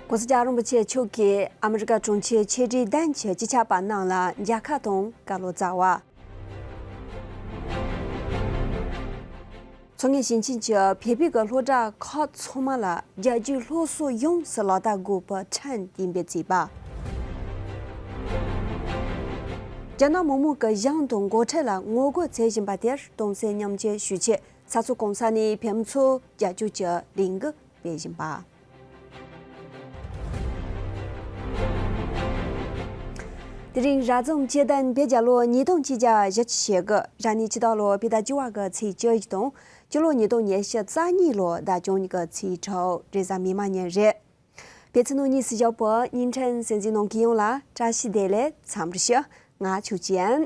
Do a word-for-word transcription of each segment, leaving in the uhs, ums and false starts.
༸གོང་ས་༸སྐྱབས་རིན་པོ་ཆེ་མཆོག་གིས་ཨ་མི་རི་ཀ་དྲུང་ཆེ་ཆེ་ཁྲི་ལྡན་གྱི་སྤྱི་ཁྱབ་པ་རྣམས་ལ་མཇལ་ཁ་དང་བཀའ་སློབ་སྩལ་བ། མཚོ་སྔོན་ཞིང་ཆེན་གྱི་བོད་པའི་གི་སློབ་གྲྭ་ཁག་ཚང་མ་ལ་རྒྱལ་སྤྱིའི་སློབ་གསོ་ཡོངས་སུ་ལག་བསྟར་དགོས་པའི་ཁྲིམས་གཏན་འབེབས་བྱས་པ། རྒྱ་ནག་མི་དམངས་ཀྱི་གཞུང་དང་འགོ་ཁྲིད་ལ་ངོ་རྒོལ་བྱེད་བཞིན་པ་དེར་གདུང་སེམས་མཉམ་སྐྱེད་ཞུ་ཆེད་ས་མཚོ་གང་ས་ནས་ཕེབས་མཚོ་རྒྱབ་སྐྱོར་གྱི་ལས་འགུལ་སྤེལ་བཞིན་པ། དེ་རིང་རབ་བྱུང་སྤྱི་ཟླ་བརྒྱད་པའི་ལོ་ཉིས་སྟོང་ཆིག་བརྒྱ་བཞི་བཅུ་ཞེ་དགུ། རབ་གནས་ཕྱི་ཟླ་ལོ་པའི་ཟླ་བཅུ་བ་གི་ཚེས་བཅུ་བཞི་དང་སྤྱི་ལོ་ཉིས་སྟོང་ཉི་ཤུ་རྩ་གཉིས་ལོ་ཟླ་བཅུ་གཉིས་གི་ཚེས་དྲུག་རེས་གཟའ་མིག་དམར་ཉིན་རེད། དཔེ་ཚེ་ནོར་གཉིས་སུ་བཞག་པའི་བརྙན་འཕྲིན་གསན་གཟིགས་གནང་མཁན་ཡོངས་ལ་བཀྲ་ཤིས་བདེ་ལེགས་འཚམས་འདྲི་ཞུ། ང་ཆོས་ཅན།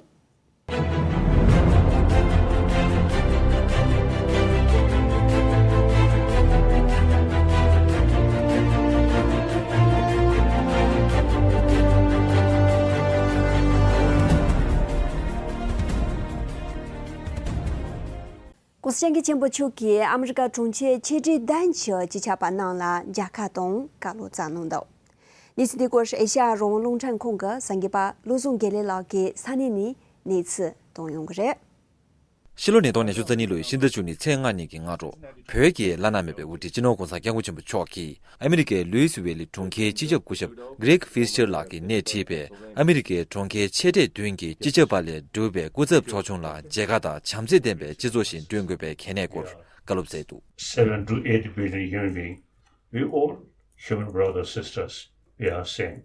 ༸གོང་ས་༸སྐྱབས་མགོན་ཆེན་པོ་མཆོག་གིས་ཨ་མི་རི་ཀ་དྲུང་ཆེ་ཆེ་ཁྲི་ལྡན་གྱི་སྤྱི་ཁྱབ་པ་རྣམས་ལ་མཇལ་ཁ་དང་བཀའ་སློབ་སྩལ་གནང་འདུག་གནས་ཚུལ་འདི་སྐོར་ཨེ་ཤ་ཡ་རང་དབང་རླུང་འཕྲིན་ཁང་གི་གསར་འགོད་པ་བློ་བཟང་དགེ་ལེགས་ལགས་ཀྱིས་ས་གནས་ནས་གནས་ཚུལ་བཏང་ཡོང་གི་རེད། ཕྱི་ལོ་ཉིས་སྟོང་ཉི་ཤུ་རྩ་གཉིས་ལོའི་ཕྱི་ཟླ་བཅུ་གཉིས་ཚེས་ལྔ་ཉིན་གྱི་སྔ་དྲོ། བོད་ཀྱི་བླ་ན་མེད་པའི་དབུ་ཁྲིད་སྤྱི་ནོར་༸གོང་ས་༸སྐྱབས་མགོན་ཆེན་པོ་མཆོག་གིས་ཨ་མི་རི་ཀའི་ལུའི་སི་ཝེ་ལི་གྲོང་ཁྱེར་སྤྱི་ཁྱབ་སྐུ་ཞབས་Greg Fitzgerald ལགས་ཀྱིས་སྣེ་ཁྲིད་པའི་ཨ་མི་རི་ཀའི་གྲོང་ཁྱེར་ཆེ་གྲས་བདུན་གྱི་སྤྱི་ཁྱབ་པ་ལས་གྲུབ་པའི་སྐུ་ཚབ་ཚོགས་ཆུང་ལ་མཇལ་ཁ་དང་བྱམས་བརྩེ་ལྡན་པའི་སྤྱི་ཚོགས་ཤིག་བསྐྲུན་དགོས་པའི་གལ་གནད་སྐོར་བཀའ་སློབ་སྩལ་འདུག Seven to eight billion human beings, we all human brothers, sisters, we are same.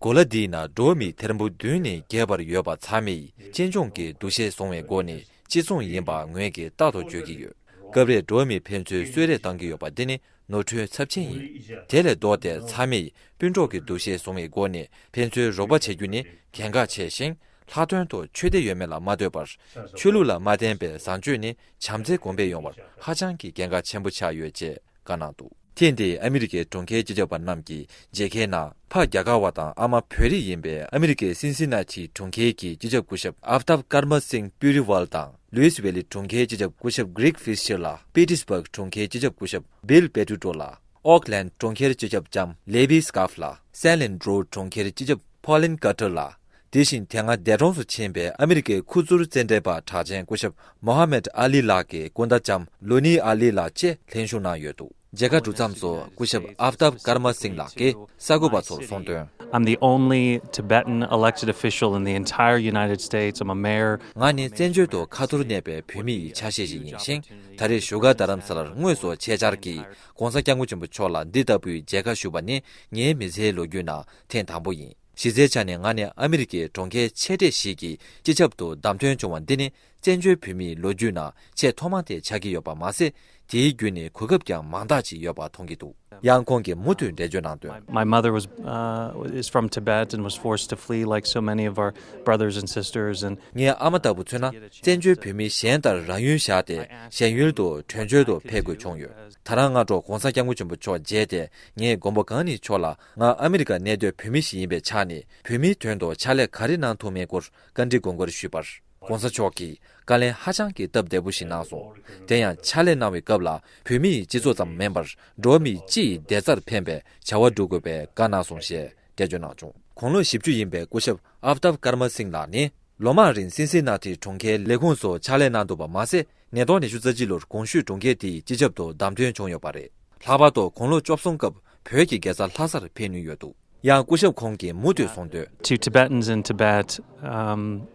གོ་ལ་འདིའི་ནང་འགྲོ་བ་མིའི་ཐེར་འབུམ་བདུན་ནས་བརྒྱད་བར་ཡོད་པ་ཚང་མས་གཅེན་གཅུང་གི་འདུ་ཤེས་བཟུང་བའི་སྒོ་ནས་གཅིག་མཚུངས་ཡིན་པ་ངོས་ཀྱིས་རྟག་ཏུ་བརྗོད་ཀྱི་ཡོད། སྐབས་རེ་འགྲོ་བ་མིའི་ཕན་ཚུན་གསོད་རེས་བཏང་གི་ཡོད་པ་འདི་ནི་ནོར་འཁྲུལ་ཚབས་ཆེན་ཡིན། དེ་ལས་ལྡོག་སྟེ་ཚང་མས་སྤུན་གྲོགས་ཀྱི་འདུ་ཤེས་བཟུང་བའི་སྒོ་ནས་ཕན་ཚུན་རོགས་པ་བྱེད་རྒྱུ་ནི་གལ་འགངས་ཆེ་ཞིང་། ལྷག་དོན་དུ་ཆོས་དད་ཡོད་མེད་ལ་མ་ལྟོས་པར་ཆོས་ལུགས་ལ་མ་བརྟེན་པའི་བཟང་སྤྱོད་ནི་བྱམས་བརྩེ་གོང་འཕེལ་ཡོང་བར་ཧ་ཅང་གི་གལ་འགངས་ཆེན་པོ་ཆགས་ཡོད་ཅེས་བཀའ་གནང་འདུག་ཐེངས་འདིའི་ཨ་མི་རི་ཀའི་གྲོང་ཁྱེར་སྤྱི་ཁྱབ་པ་རྣམས་ཀྱི་མཇལ་ཁའི་ནང་ཕ་རྒྱ་གར་བ་དང་ཨ་མ་བོད་རིགས་ཡིན་པའི་ཨ་མི་རི་ཀའི་སིན་སི་ན་ཐི་གྲོང་ཁྱེར་གྱི་སྤྱི་ཁྱབ་སྐུ་ཞབས་ཨབ་ཏབ་ཀར་མ་སིང་པུ་རི་ཝལ་དང་ལུའི་སི་ཝེ་ལི་གྲོང་ཁྱེར་སྤྱི་ཁྱབ་སྐུ་ཞབས་གྷི་རིག་ཧྥིས་ཆེར་ལགས། པི་ཏི་སི་བྷག་གྲོང་ཁྱེར་སྤྱི་ཁྱབ་སྐུ་ཞབས་བིལ་པེ་ཏུ་ཏྲོ་ལགས། ཨོག་ལན་གྲོང་ཁྱེར་སྤྱི་ཁྱབ་ལྕམ་ལེ་བི་སི་ཀཱཕ་ལགས། སན་ལིན་ཌོར་གྲོང་ཁྱེར་སྤྱི་ཁྱབ་ཕོ་ལིན་ཀར་ཏར་ལགས། དེ་བཞིན་དེ་སྔ་འདས་གྲོངས་སུ་ཕྱིན་པའི་ཨ་མི་རི་ཀའི་ཁུ་ཚུར་རྩེད་འགྲན་པ་གྲགས་ཅན་སྐུ་ཞབས་མོ་ཧ་མེད་ཨ་ལི་ལགས་ཀྱི་སྐུ་ཟླ་ལྕམ་ལུ་ནི་ཨ་ལི་ལགས་བཅས་ལྷན་ཞུགས་གནང་ཡོད་འདུག་མཇལ་ཁ་གྲུབ་མཚམས་སུ་སྐུ་ཞབས་ཨབ་ཏབ་ཀར་མ་སིང་ལགས་ཀྱིས་གསར་འགོད་པ་ཚོར་གསུངས་དོན། I'm the only Tibetan elected official in the entire United States. I'm a mayor. ང་ནི་བཙན་བྱོལ་དུ་ཁ་ཐོར་གནས་པའི་བོད་མི་ཡི་ཆ་ཤས་ཤིག་ཡིན་ཞིང་། ད་རེས་བཞུགས་སྒར་རྡ་རམ་ས་ལར་དངོས་སུ་ཆེད་བཅར་གྱིས་༸གོང་ས་༸སྐྱབས་མགོན་ཆེན་པོ་མཆོག་ལ་འདི་ལྟ་བུའི་མཇལ་ཁ་ཞུ་བ་ནི་ངའི་མི་ཚེའི་ལོ་རྒྱུས་ནང་ཐེངས་དང་པོ་ཡིན། གཞི་རྩའི་ཆ་ནས་ང་ནི་ཨ་མི་རི་ཀའི་གྲོང་ཁྱེར་ཆེ་གྲས་ཤིག་གི་སྤྱི་ཁྱབ་ཏུ་བདམས་ཐོན་བྱུང་བ་འདི་ནི་བཙན་བྱོལ་བོད་མིའི་ལོ་རྒྱུས་ནང་ཆེས་ཐོག་མ་དེ་ཆགས་ཀྱི་ཡོད་པ་མ་ཟད། དེའི་བརྒྱུད་ནས་གོ་སྐབས་ཀྱང་མང་དག་ཅིག་ཡོད་པ་མཐོང་གི་འདུག་ཡང་ཁོང་གིས་མུ་མཐུད་འགྲེལ་བརྗོད་གནང་དོན། My mother was, uh, is from Tibet and was forced to flee like so many of our brothers and sisters and ངའི་ཨ་མ་ལྟ་བུ་མཚོན་ན་བཙན་བྱོལ་བོད་མི་གཞན་ལྟར་རང་ཡུལ་བཞག་སྟེ་གཞན་ཡུལ་དུ་བྲོས་བྱོལ་དུ་ཕེབས་དགོས་བྱུང་ཡོད། ད་རང་སྔ་དྲོ་༸གོང་ས་༸སྐྱབས་མགོན་ཆེན་པོ་མཆོག་མཇལ་ཏེ་ངས་མགོན་པོ་གང་ཉིད་མཆོག་ལ་ང་ཨ་མི་རི་ཀར་གནས་སྡོད་བོད་མི་ཞིག་ཡིན་པའི་ཆ་ནས་བོད་མིའི་དོན་དུ་ཕྱག་ལས་ག་རེ་གནང་ཐུབ་མིན་སྐོར་བཀའ་འདྲི་དགོངས་སྐོར་ཞུས་པར། ༸གོང་ས་མཆོག་གིས་བཀའ་ལན་ཧ་ཅང་གི་སྟབས་བདེ་པོ་ཞིག་གནང་སོང་། དེ་ཡང་ཕྱག་ལས་གནང་བའི་སྐབས་ལ་བོད་མི་ཡི་སྤྱི་ཚོགས་ཙམ་མིན་པར་འགྲོ་བ་མི་སྤྱི་ཡི་བདེ་རྩར་ཕན་པའི་བྱ་བ་སྒྲུབ་དགོས་པའི་བཀའ་གནང་སོང་ཞེས་འགྲེལ་བརྗོད་གནང་བྱུང་། དགུང་ལོ་བཞི་བཅུ་ཡིན་པའི་སྐུ་ཞབས་ཨབ་ཏབ་ཀར་མ་སིང་ལགས་ནི་ལོ་མང་རིང་སིན་སི་ན་ཐི་གྲོང་ཁྱེར་ལས་ཁུངས་སུ་ཕྱག་ལས་གནང་འདུག་པ་མ་ཟད། ཉིས་སྟོང་ཉི་ཤུ་རྩ་གཅིག་ལོར་གོང་ཞུས་གྲོང་ཁྱེར་དེའི་སྤྱི་ཁྱབ་ཏུ་བདམས་ཐོན་བྱུང་ཡོད་པ་རེད། ལྷག་པར་དུ་དགུང་ལོ་བཅུ་གསུམ་སྐབས་བོད་ཀྱི་རྒྱལ་ས་ལྷ་སར་ཕེབས་མྱོང་ཡོད་འདུག་ཡང་སྐུ་ཞབས་ཁོང་གིས་མུ་མཐུད་གསུངས་དོན། To Tibetans in Tibet, um,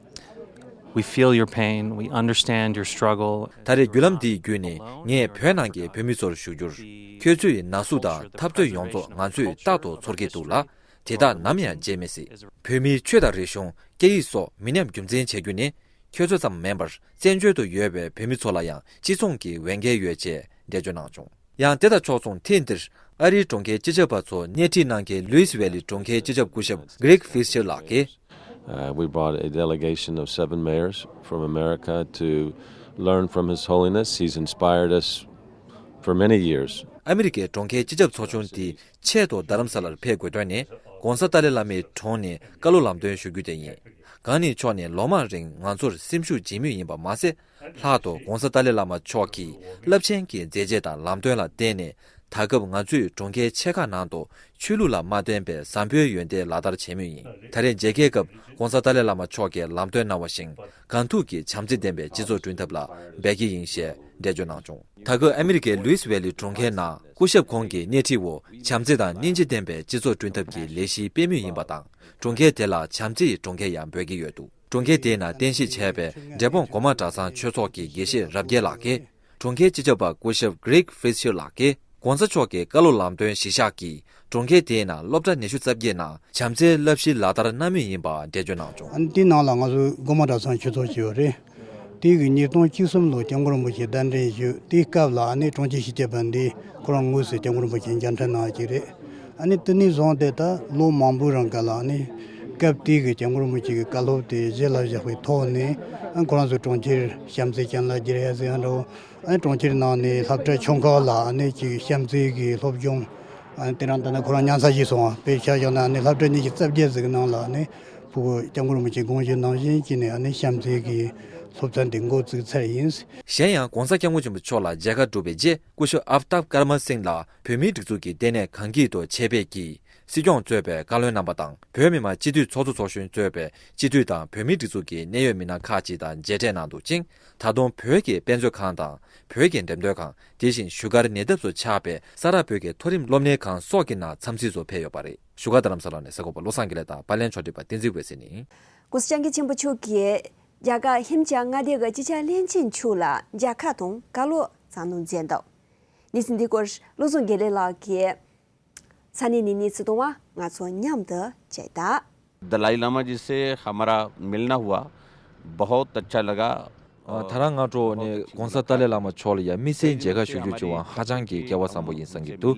we feel your pain, we understand your struggle. ད་རེས་བརྒྱུད་ལམ་འདིའི་བརྒྱུད་ནས་ངས་བོད་ནང་གི་བོད་མི་ཚོར་ཞུ་རྒྱུར། ཁྱོད་ཚོའི་ན་ཟུག་དང་འཐབ་རྩོད་ཡོངས་རྫོགས་ང་ཚོས་རྟག་ཏུ་ཚོར་གྱི་འདུག་ལ། དེ་དག་ནམ་ཡང་བརྗེད་མི་སྲིད། བོད་མིའི་ཆོས་དང་རིག་གཞུང་། སྐད་ཡིག་སོགས་མི་ཉམས་རྒྱུན་འཛིན་བྱ་རྒྱུ་ནི། ཁྱོད་ཚོ་ཙམ་མིན་པར་བཙན་བྱོལ་དུ་ཡོད་པའི་བོད་མི་ཚོ་ལ་ཡང་གཅིག་མཚུངས་ཀྱི་འོས་འགན་ཡོད་ཅེས་འགྲེལ་བརྗོད་གནང་བྱུང་། ཡང་དེ་དང་ཕྱོགས་མཚུངས་ཐེངས་འདིར་ཨ་རིའི་གྲོང་ཁྱེར་སྤྱི་ཁྱབ་པ་ཚོ་སྣེ་ཁྲིད་གནང་མཁན་ལུའི་སི་ཝེ་ལི་གྲོང་ཁྱེར་སྤྱི་ཁྱབ་སྐུ་ཞབས་Greg Fitzgerald ལགས་ཀྱིས། Uh, we brought a delegation of seven mayors from America to learn from his holiness. He's inspired us for many years. ཨ་མི་རི་ཀའི་གྲོང་ཁྱེར་སྤྱི་ཁྱབ་ཚོགས་ཆུང་འདི་ཆེད་དུ་རྡ་རམ་ས་ལར་ཕེབས་དགོས་དོན་ནི། ༸གོང་ས་ཏཱ་ལའི་བླ་མའི་དྲུང་ནས་བཀའ་སློབ་ལམ་སྟོན་ཞུ་རྒྱུ་དེ་ཡིན། གང་ཉིད་མཆོག་ནས་ལོ་མང་རིང་ང་ཚོར་སེམས་ཤུགས་སྦྱིན་མུས་ཡིན་པ་མ་ཟད། ལྷག་ཏུ་༧གོང་ས་ཏཱ་ལའི་བླ་མ་མཆོག་གིས་རླབས་ཆེན་གྱི་མཛད་རྗེས་དང་ལམ་སྟོན་ལ་བརྟེན་ནས། ད་སྐབས་ང་ཚོས་གྲོང་ཁྱེར་ཆེ་ཁག་ནང་དུ་ཆོས་ལུགས་ལ་མ་བརྟེན་པའི་བཟང་པོའི་ཡོན་ཏན་ལག་བསྟར་བྱེད་མུས་ཡིན། ད་རེས་མཇལ་ཁའི་སྐབས་༧གོང་ས་ཏཱ་ལའི་བླ་མ་མཆོག་གིས་ལམ་སྟོན་གནང་བ་བཞིན་གང་ཐུབ་ཀྱིས་བྱམས་བརྩེ་ལྡན་པའི་སྤྱི་ཚོགས་བསྐྲུན་ཐབས་ལ་འབད་ཀྱི་ཡིན་ཞེས་འགྲེལ་བརྗོད་གནང་བྱུང་། ད་སྐབས་ཨ་མི་རི་ཀའི་ལུའིས་ཝེ་ལི་གྲོང་ཁྱེར་ནང་སྐུ་ཞབས་ཁོང་གི་སྣེ་ཁྲིད་འོག་བྱམས་བརྩེ་དང་སྙིང་རྗེ་ལྡན་པའི་སྤྱི་ཚོགས་བསྐྲུན་ཐབས་ཀྱི་ལས་གཞི་སྤེལ་མུས་ཡིན་པ་དང་། གྲོང་ཁྱེར་དེ་ལ་བྱམས་བརྩེ་ཡི་གྲོང་ཁྱེར་ཡང་འབོད་ཀྱི་ཡོད་འདུག་གྲོང་ཁྱེར་དེའི་ནང་རྟེན་གཞི་བྱས་པའི་འབྲས་སྤུངས་གོང་མ་གྲྭ་ཚང་ཆོས་ཚོགས་ཀྱི་དགེ་བཤེས་རབ་རྒྱས་ལགས་ཀྱིས། གྲོང་ཁྱེར་སྤྱི་ཁྱབ་པ་སྐུ་ཞབས་Greg Fritzsche ལགས་ཀྱིས་༧གོང་ས་མཆོག་གི་བཀའ་སློབ་ལམ་སྟོན་གཞིར་བཞག་གིས་གྲོང་ཁྱེར་དེའི་ནང་སློབ་གྲྭ་ཉི་ཤུ་རྩ་བརྒྱད་ནང་བྱམས་བརྩེའི་བསླབ་གཞི་ལག་བསྟར་གནང་མུས་ཡིན་པ་འགྲེལ་བརྗོད་གནང་བྱུང་། ཨ་ནི་དེའི་ནང་ལ་ང་ཚོ་གོང་མ་གྲྭ་ཚང་ཆོས་ཚོགས་ཀྱི་ཡོད་རེད། དེ་གི་ཉིས་སྟོང་བཅུ་གསུམ་ལོ་སྐྱབས་མགོན་རིན་པོ་ཆེ་གདན་འདྲེན་ཞུས། དེའི་སྐབས་ལ་ཨ་ནི་གྲོང་ཁྱེར་སྤྱི་ཁྱབ་པ་འདི་ཁོ་རང་དངོས་སུ་སྐྱབས་མགོན་རིན་པོ་ཆེ་མཇལ་འཕྲད་གནང་ཡ་ཅིག་རེད། ཨ་ནི་དེ་ནས་བཟུང་སྟེ་ད་ལོ་མང་པོའི་རིང་ག་ལ་ཨ་ནི་སྐབས་དེ་གི་སྐྱབས་མགོན་རིན་པོ་ཆེ་གི་བཀའ་སློབ་དེ་གཞི་ལ་བཞག་པའི་ཐོག་ནས། ཨ་ཁོ་རང་ཚོའི་གྲོང་ཁྱེར་བྱམས་བརྩེ་ཅན་ལ་བསྒྱུར་ཡ་ཟེར་ཡ་འདྲ་བོ། ཨ་ནི་གྲོང་ཁྱེར་ནང་ནས་སློབ་གྲྭ་ཆུང་ཁག་ལ་ཨ་ནི་ཅིག་བྱམས་བརྩེ་གི་སློབ་སྦྱོང་། ཨ་ནི་དེ་རིང་ད་ནི་ཁོ་རང་མཉམ་ས་ཞིག་སོང་བ། དཔེ་ཆ་བཞག་ན་ཨ་ནི་སློབ་གྲྭ་ཉི་ཤུ་རྩ་བརྒྱད་ཟིག་ནང་ལ་ཨ་ནི་ཕྲུ་གུ་སྐྱབས་མགོན་རིན་པོ་ཆེ་དགོངས་བཞེད་ནང་བཞིན་བྱས་ནས་ཨ་ནི་བྱམས་བརྩེ་གི་སློབ་ཚན་དེ་འགོ་བཙུགས་ཚར་ཡིན། གཞན་ཡང་༧གོང་ས་༧སྐྱབས་མགོན་ཆེན་པོ་མཆོག་ལ་མཇལ་ཁ་བསྒྲུབས་པའི་རྗེས། སྐུ་ཞབས་ཨབ་ཏབ་ཀར་མ་སིང་ལགས་བོད་མིའི་སྒྲིག་འཛུགས་ཀྱི་ལྟེ་གནས་གངས་སྐྱིད་དུ་ཆེད་ཕེབས་ཀྱིས། སྲིད་སྐྱོང་གཙོས་པའི་བཀའ་བློན་རྣམ་པ་དང་། བོད་མི་མང་སྤྱི་འཐུས་ཚོགས་གཙོ་ཚོགས་གཞོན་གཙོས་པའི་སྤྱི་འཐུས་དང་བོད་མིའི་སྒྲིག་འཛུགས་ཀྱི་གནད་ཡོད་མི་སྣ་ཁག་ཅིག་དང་མཇལ་འཕྲད་གནང་འདུག་ཅིང་། ད་དུང་བོད་ཀྱི་དཔེ་མཛོད་ཁང་དང་། བོད་ཀྱི་འགྲེམས་སྟོན་ཁང་། དེ་བཞིན་བཞུགས་སྒར་ཉེ་འདབས་སུ་ཆགས་པའི་ས་རཱ་བོད་ཀྱི་མཐོ་རིམ་སློབ་གཉེར་ཁང་སོགས་ཀྱི་ནང་འཚམས་གཟིགས་སུ་ཕེབས་ཡོད་པ་རེད། བཞུགས་སྒར་རྡ་རམ་ས་ལ་ནས་གསར་འགོད་པ་བློ་བཟང་དགེ་ལེགས་དང་། པར་ལེན་ཕྱོགས་སྒྲིག་པ་བསྟན་འཛིན་འོད་ཟེར་ནས། སྐུ་ཞབས་སྐྱབས་མགོན་ཆེན་པོ་མཆོག་གིས་རྒྱ་གར་ཧི་མ་ཅལ་མངའ་སྡེ་གི་སྤྱི་ཁྱབ་བློན་ཆེན་མཆོག་ལ་མཇལ་ཁ་དང་བཀའ་སློབ་གནང་གནང་མཛད་འདུག་གནས་ཚུལ་འདི་སྐོར་བློ་བཟང་དགེ་ལེགས་ལགས་ཀྱིས་ས་གནས་ནས་གནས་ཚུལ་བཏང་བ། ང་ཚོ་མཉམ་དུ་བཅར་ད། दलाई लामा जी से हमारा मिलना हुआ, बहुत अच्छा लगा। ཨ། ད་རང་སྔ་དྲོ་ནས་༧གོང་ས་ཏཱ་ལའི་བླ་མ་མཆོག་ལ་ཡ་དམིགས་བསལ་མཇལ་ཁ་ཞུ་རྒྱུ་བྱུང་བ་ཧ་ཅང་གི་སྐལ་བ་བཟང་པོ་ཡིན་བསམ་གྱི་འདུག་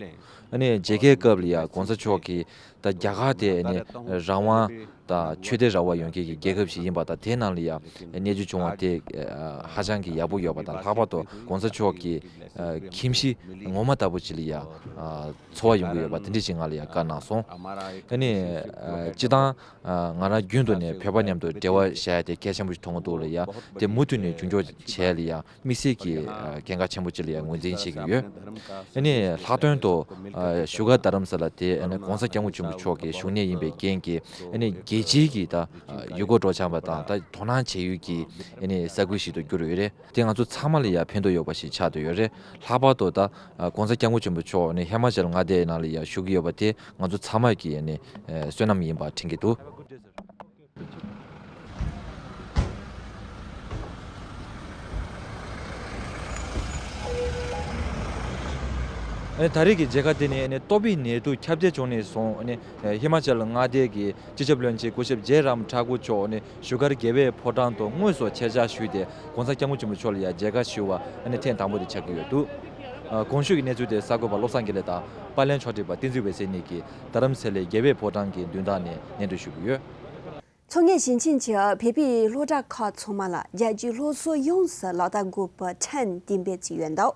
ཨ་ནི་མཇལ་ཁའི་སྐབས་ལ་ཡ་༧གོང་ས་མཆོག་གིས་ད་རྒྱ་གར་དེ་ཨ་ནི་རང་དབང་དང་ཆོས་དད་རང་དབང་ཡོད་མཁན་གྱི་རྒྱལ་ཁབ་ཞིག་ཡིན་པ་དང་། དེའི་ནང་ལ་ཡ་གནས་རྒྱུ་བྱུང་བ་དེ་ཧ་ཅང་གི་ཡག་པོ་ཡོད་པ་དང་། ལྷག་པར་དུ་༧གོང་ས་མཆོག་གི་ཁྱིམ་གཞིས་ངོ་མ་ལྟ་བུ་ཅིག་ལ་ཡ་འཚོ་བ་ཡོང་གི་ཡོད་པ་དེ་འདྲ་ཞིག་ང་ལ་ཡ་བཀའ་གནང་སོང་། ཨ་ནི་སྤྱིར་བཏང་ང་རང་རྒྱུན་དུ་ནས་བོད་པ་མཉམ་དུ་འབྲེལ་བ་བྱ་ཡ་དེ་གལ་ཆེན་པོ་ཞིག་མཐོང་གི་འདུག་ལ་ཡ། དེ་མུ་མཐུད་ནས་རྒྱུན་འཁྱོངས་བྱས་ལ་ཡ། དམིགས་བསལ་གྱི་ཨ་གལ་འགངས་ཆེན་པོ་ཅིག་ལ་ཡང་ངོས་འཛིན་བྱེད་ཀྱི་ཡོད། ཨ་ནི་ལྷག་དོན་དུ་ཨ་བཞུགས་སྒར་རྡ་རམ་ས་ལ་དེ་ཨ་ནི་༧གོང་ས་༧སྐྱབས་མགོན་ཆེན་པོ་མཆོག་གི་བཞུགས་གནས་ཡིན་པའི་རྐྱེན་གྱིས། ཨ་ནི་རྒྱལ་སྤྱིའི་གི་ད་ཨ་ཡུལ་སྐོར་སྤྲོ་འཆམ་པ་དང་ད་དོ་སྣང་བྱེད་ཡུལ་གྱི་ཨ་ནི་ས་ཁུལ་ཞིག་ཏུ་གྱུར་ཡོད་རེད། དེ་ང་ཚོ་ཚང་མ་ལ་ཡང་ཕན་ཐོགས་ཡོད་པ་ཞིག་ཆགས་བསྡད་ཡོད་རེད། ལྷག་པར་དུ་ད་ཨ་༧གོང་ས་༧སྐྱབས་མགོན་ཆེན་པོ་མཆོག་ཨ་ནི་ཧི་མ་ཅལ་མངའ་སྡེའི་ནང་ལ་ཡང་བཞུགས་ཀྱི་ཡོད་པ་དེ་ང་ཚོ་ཚང་མ་གི་ཨ་ནི་ཨ་བསོད་ནམས་ཡིན་པ་དྲན་གྱི་འདུག་ཨ་ནི་ད་རེས་ཀྱི་མཇལ་ཁ་དེ་ནི་ཨ་ནི་ཏོག་དབྱིབས་ནད་དུག་ཁྱབ་གདལ་བྱུང་ནས་བཟུང་། ཨ་ནི་ཧི་མ་ཅལ་མངའ་སྡེ་གི་སྤྱི་ཁྱབ་བློན་ཆེན་སྐུ་ཞབས་ཇེ་རམ་ཐ་ཀུར་མཆོག་ཨ་ནི་བཞུགས་སྒར་རྒྱལ་བའི་ཕོ་བྲང་དུ་དངོས་སུ་ཆེད་བཅར་ཞུས་ཏེ། ༧གོང་ས་༧སྐྱབས་མགོན་ཆེན་པོ་མཆོག་ལ་ཡང་མཇལ་ཁ་ཞུ་བ་ཨ་ནི་ཐེངས་དང་པོ་དེ་ཆགས་ཀྱི་ཡོད་འདུག་ཨ་གོང་ཞུས་ཀྱི་གནས་ཚུལ་དེ་གསར་འགོད་པ་བློ་བཟང་དགེ་ལེགས་དང་། པར་ལེན་ཕྱོགས་སྒྲིག་པ་བསྟན་འཛིན་འོད་ཟེར་གཉིས་ཀྱིས་རྡ་རམ་ས་ལའི་རྒྱལ་བའི་ཕོ་བྲང་གི་མདུན་ཐང་ནས་སྙན་སྒྲོན་ཞུ་གི་ཡོད། མཚོ་སྔོན་ཞིང་ཆེན་གྱི་བོད་པའི་སློབ་གྲྭ་ཁག་ཚང་མ་ལ་རྒྱལ་སྤྱིའི་སློབ་གསོ་ཡོངས་སུ་ལག་བསྟར་དགོས་པའི་ཁྲིམས་གཏན་འབེབས་བྱས་ཡོད་འདུག་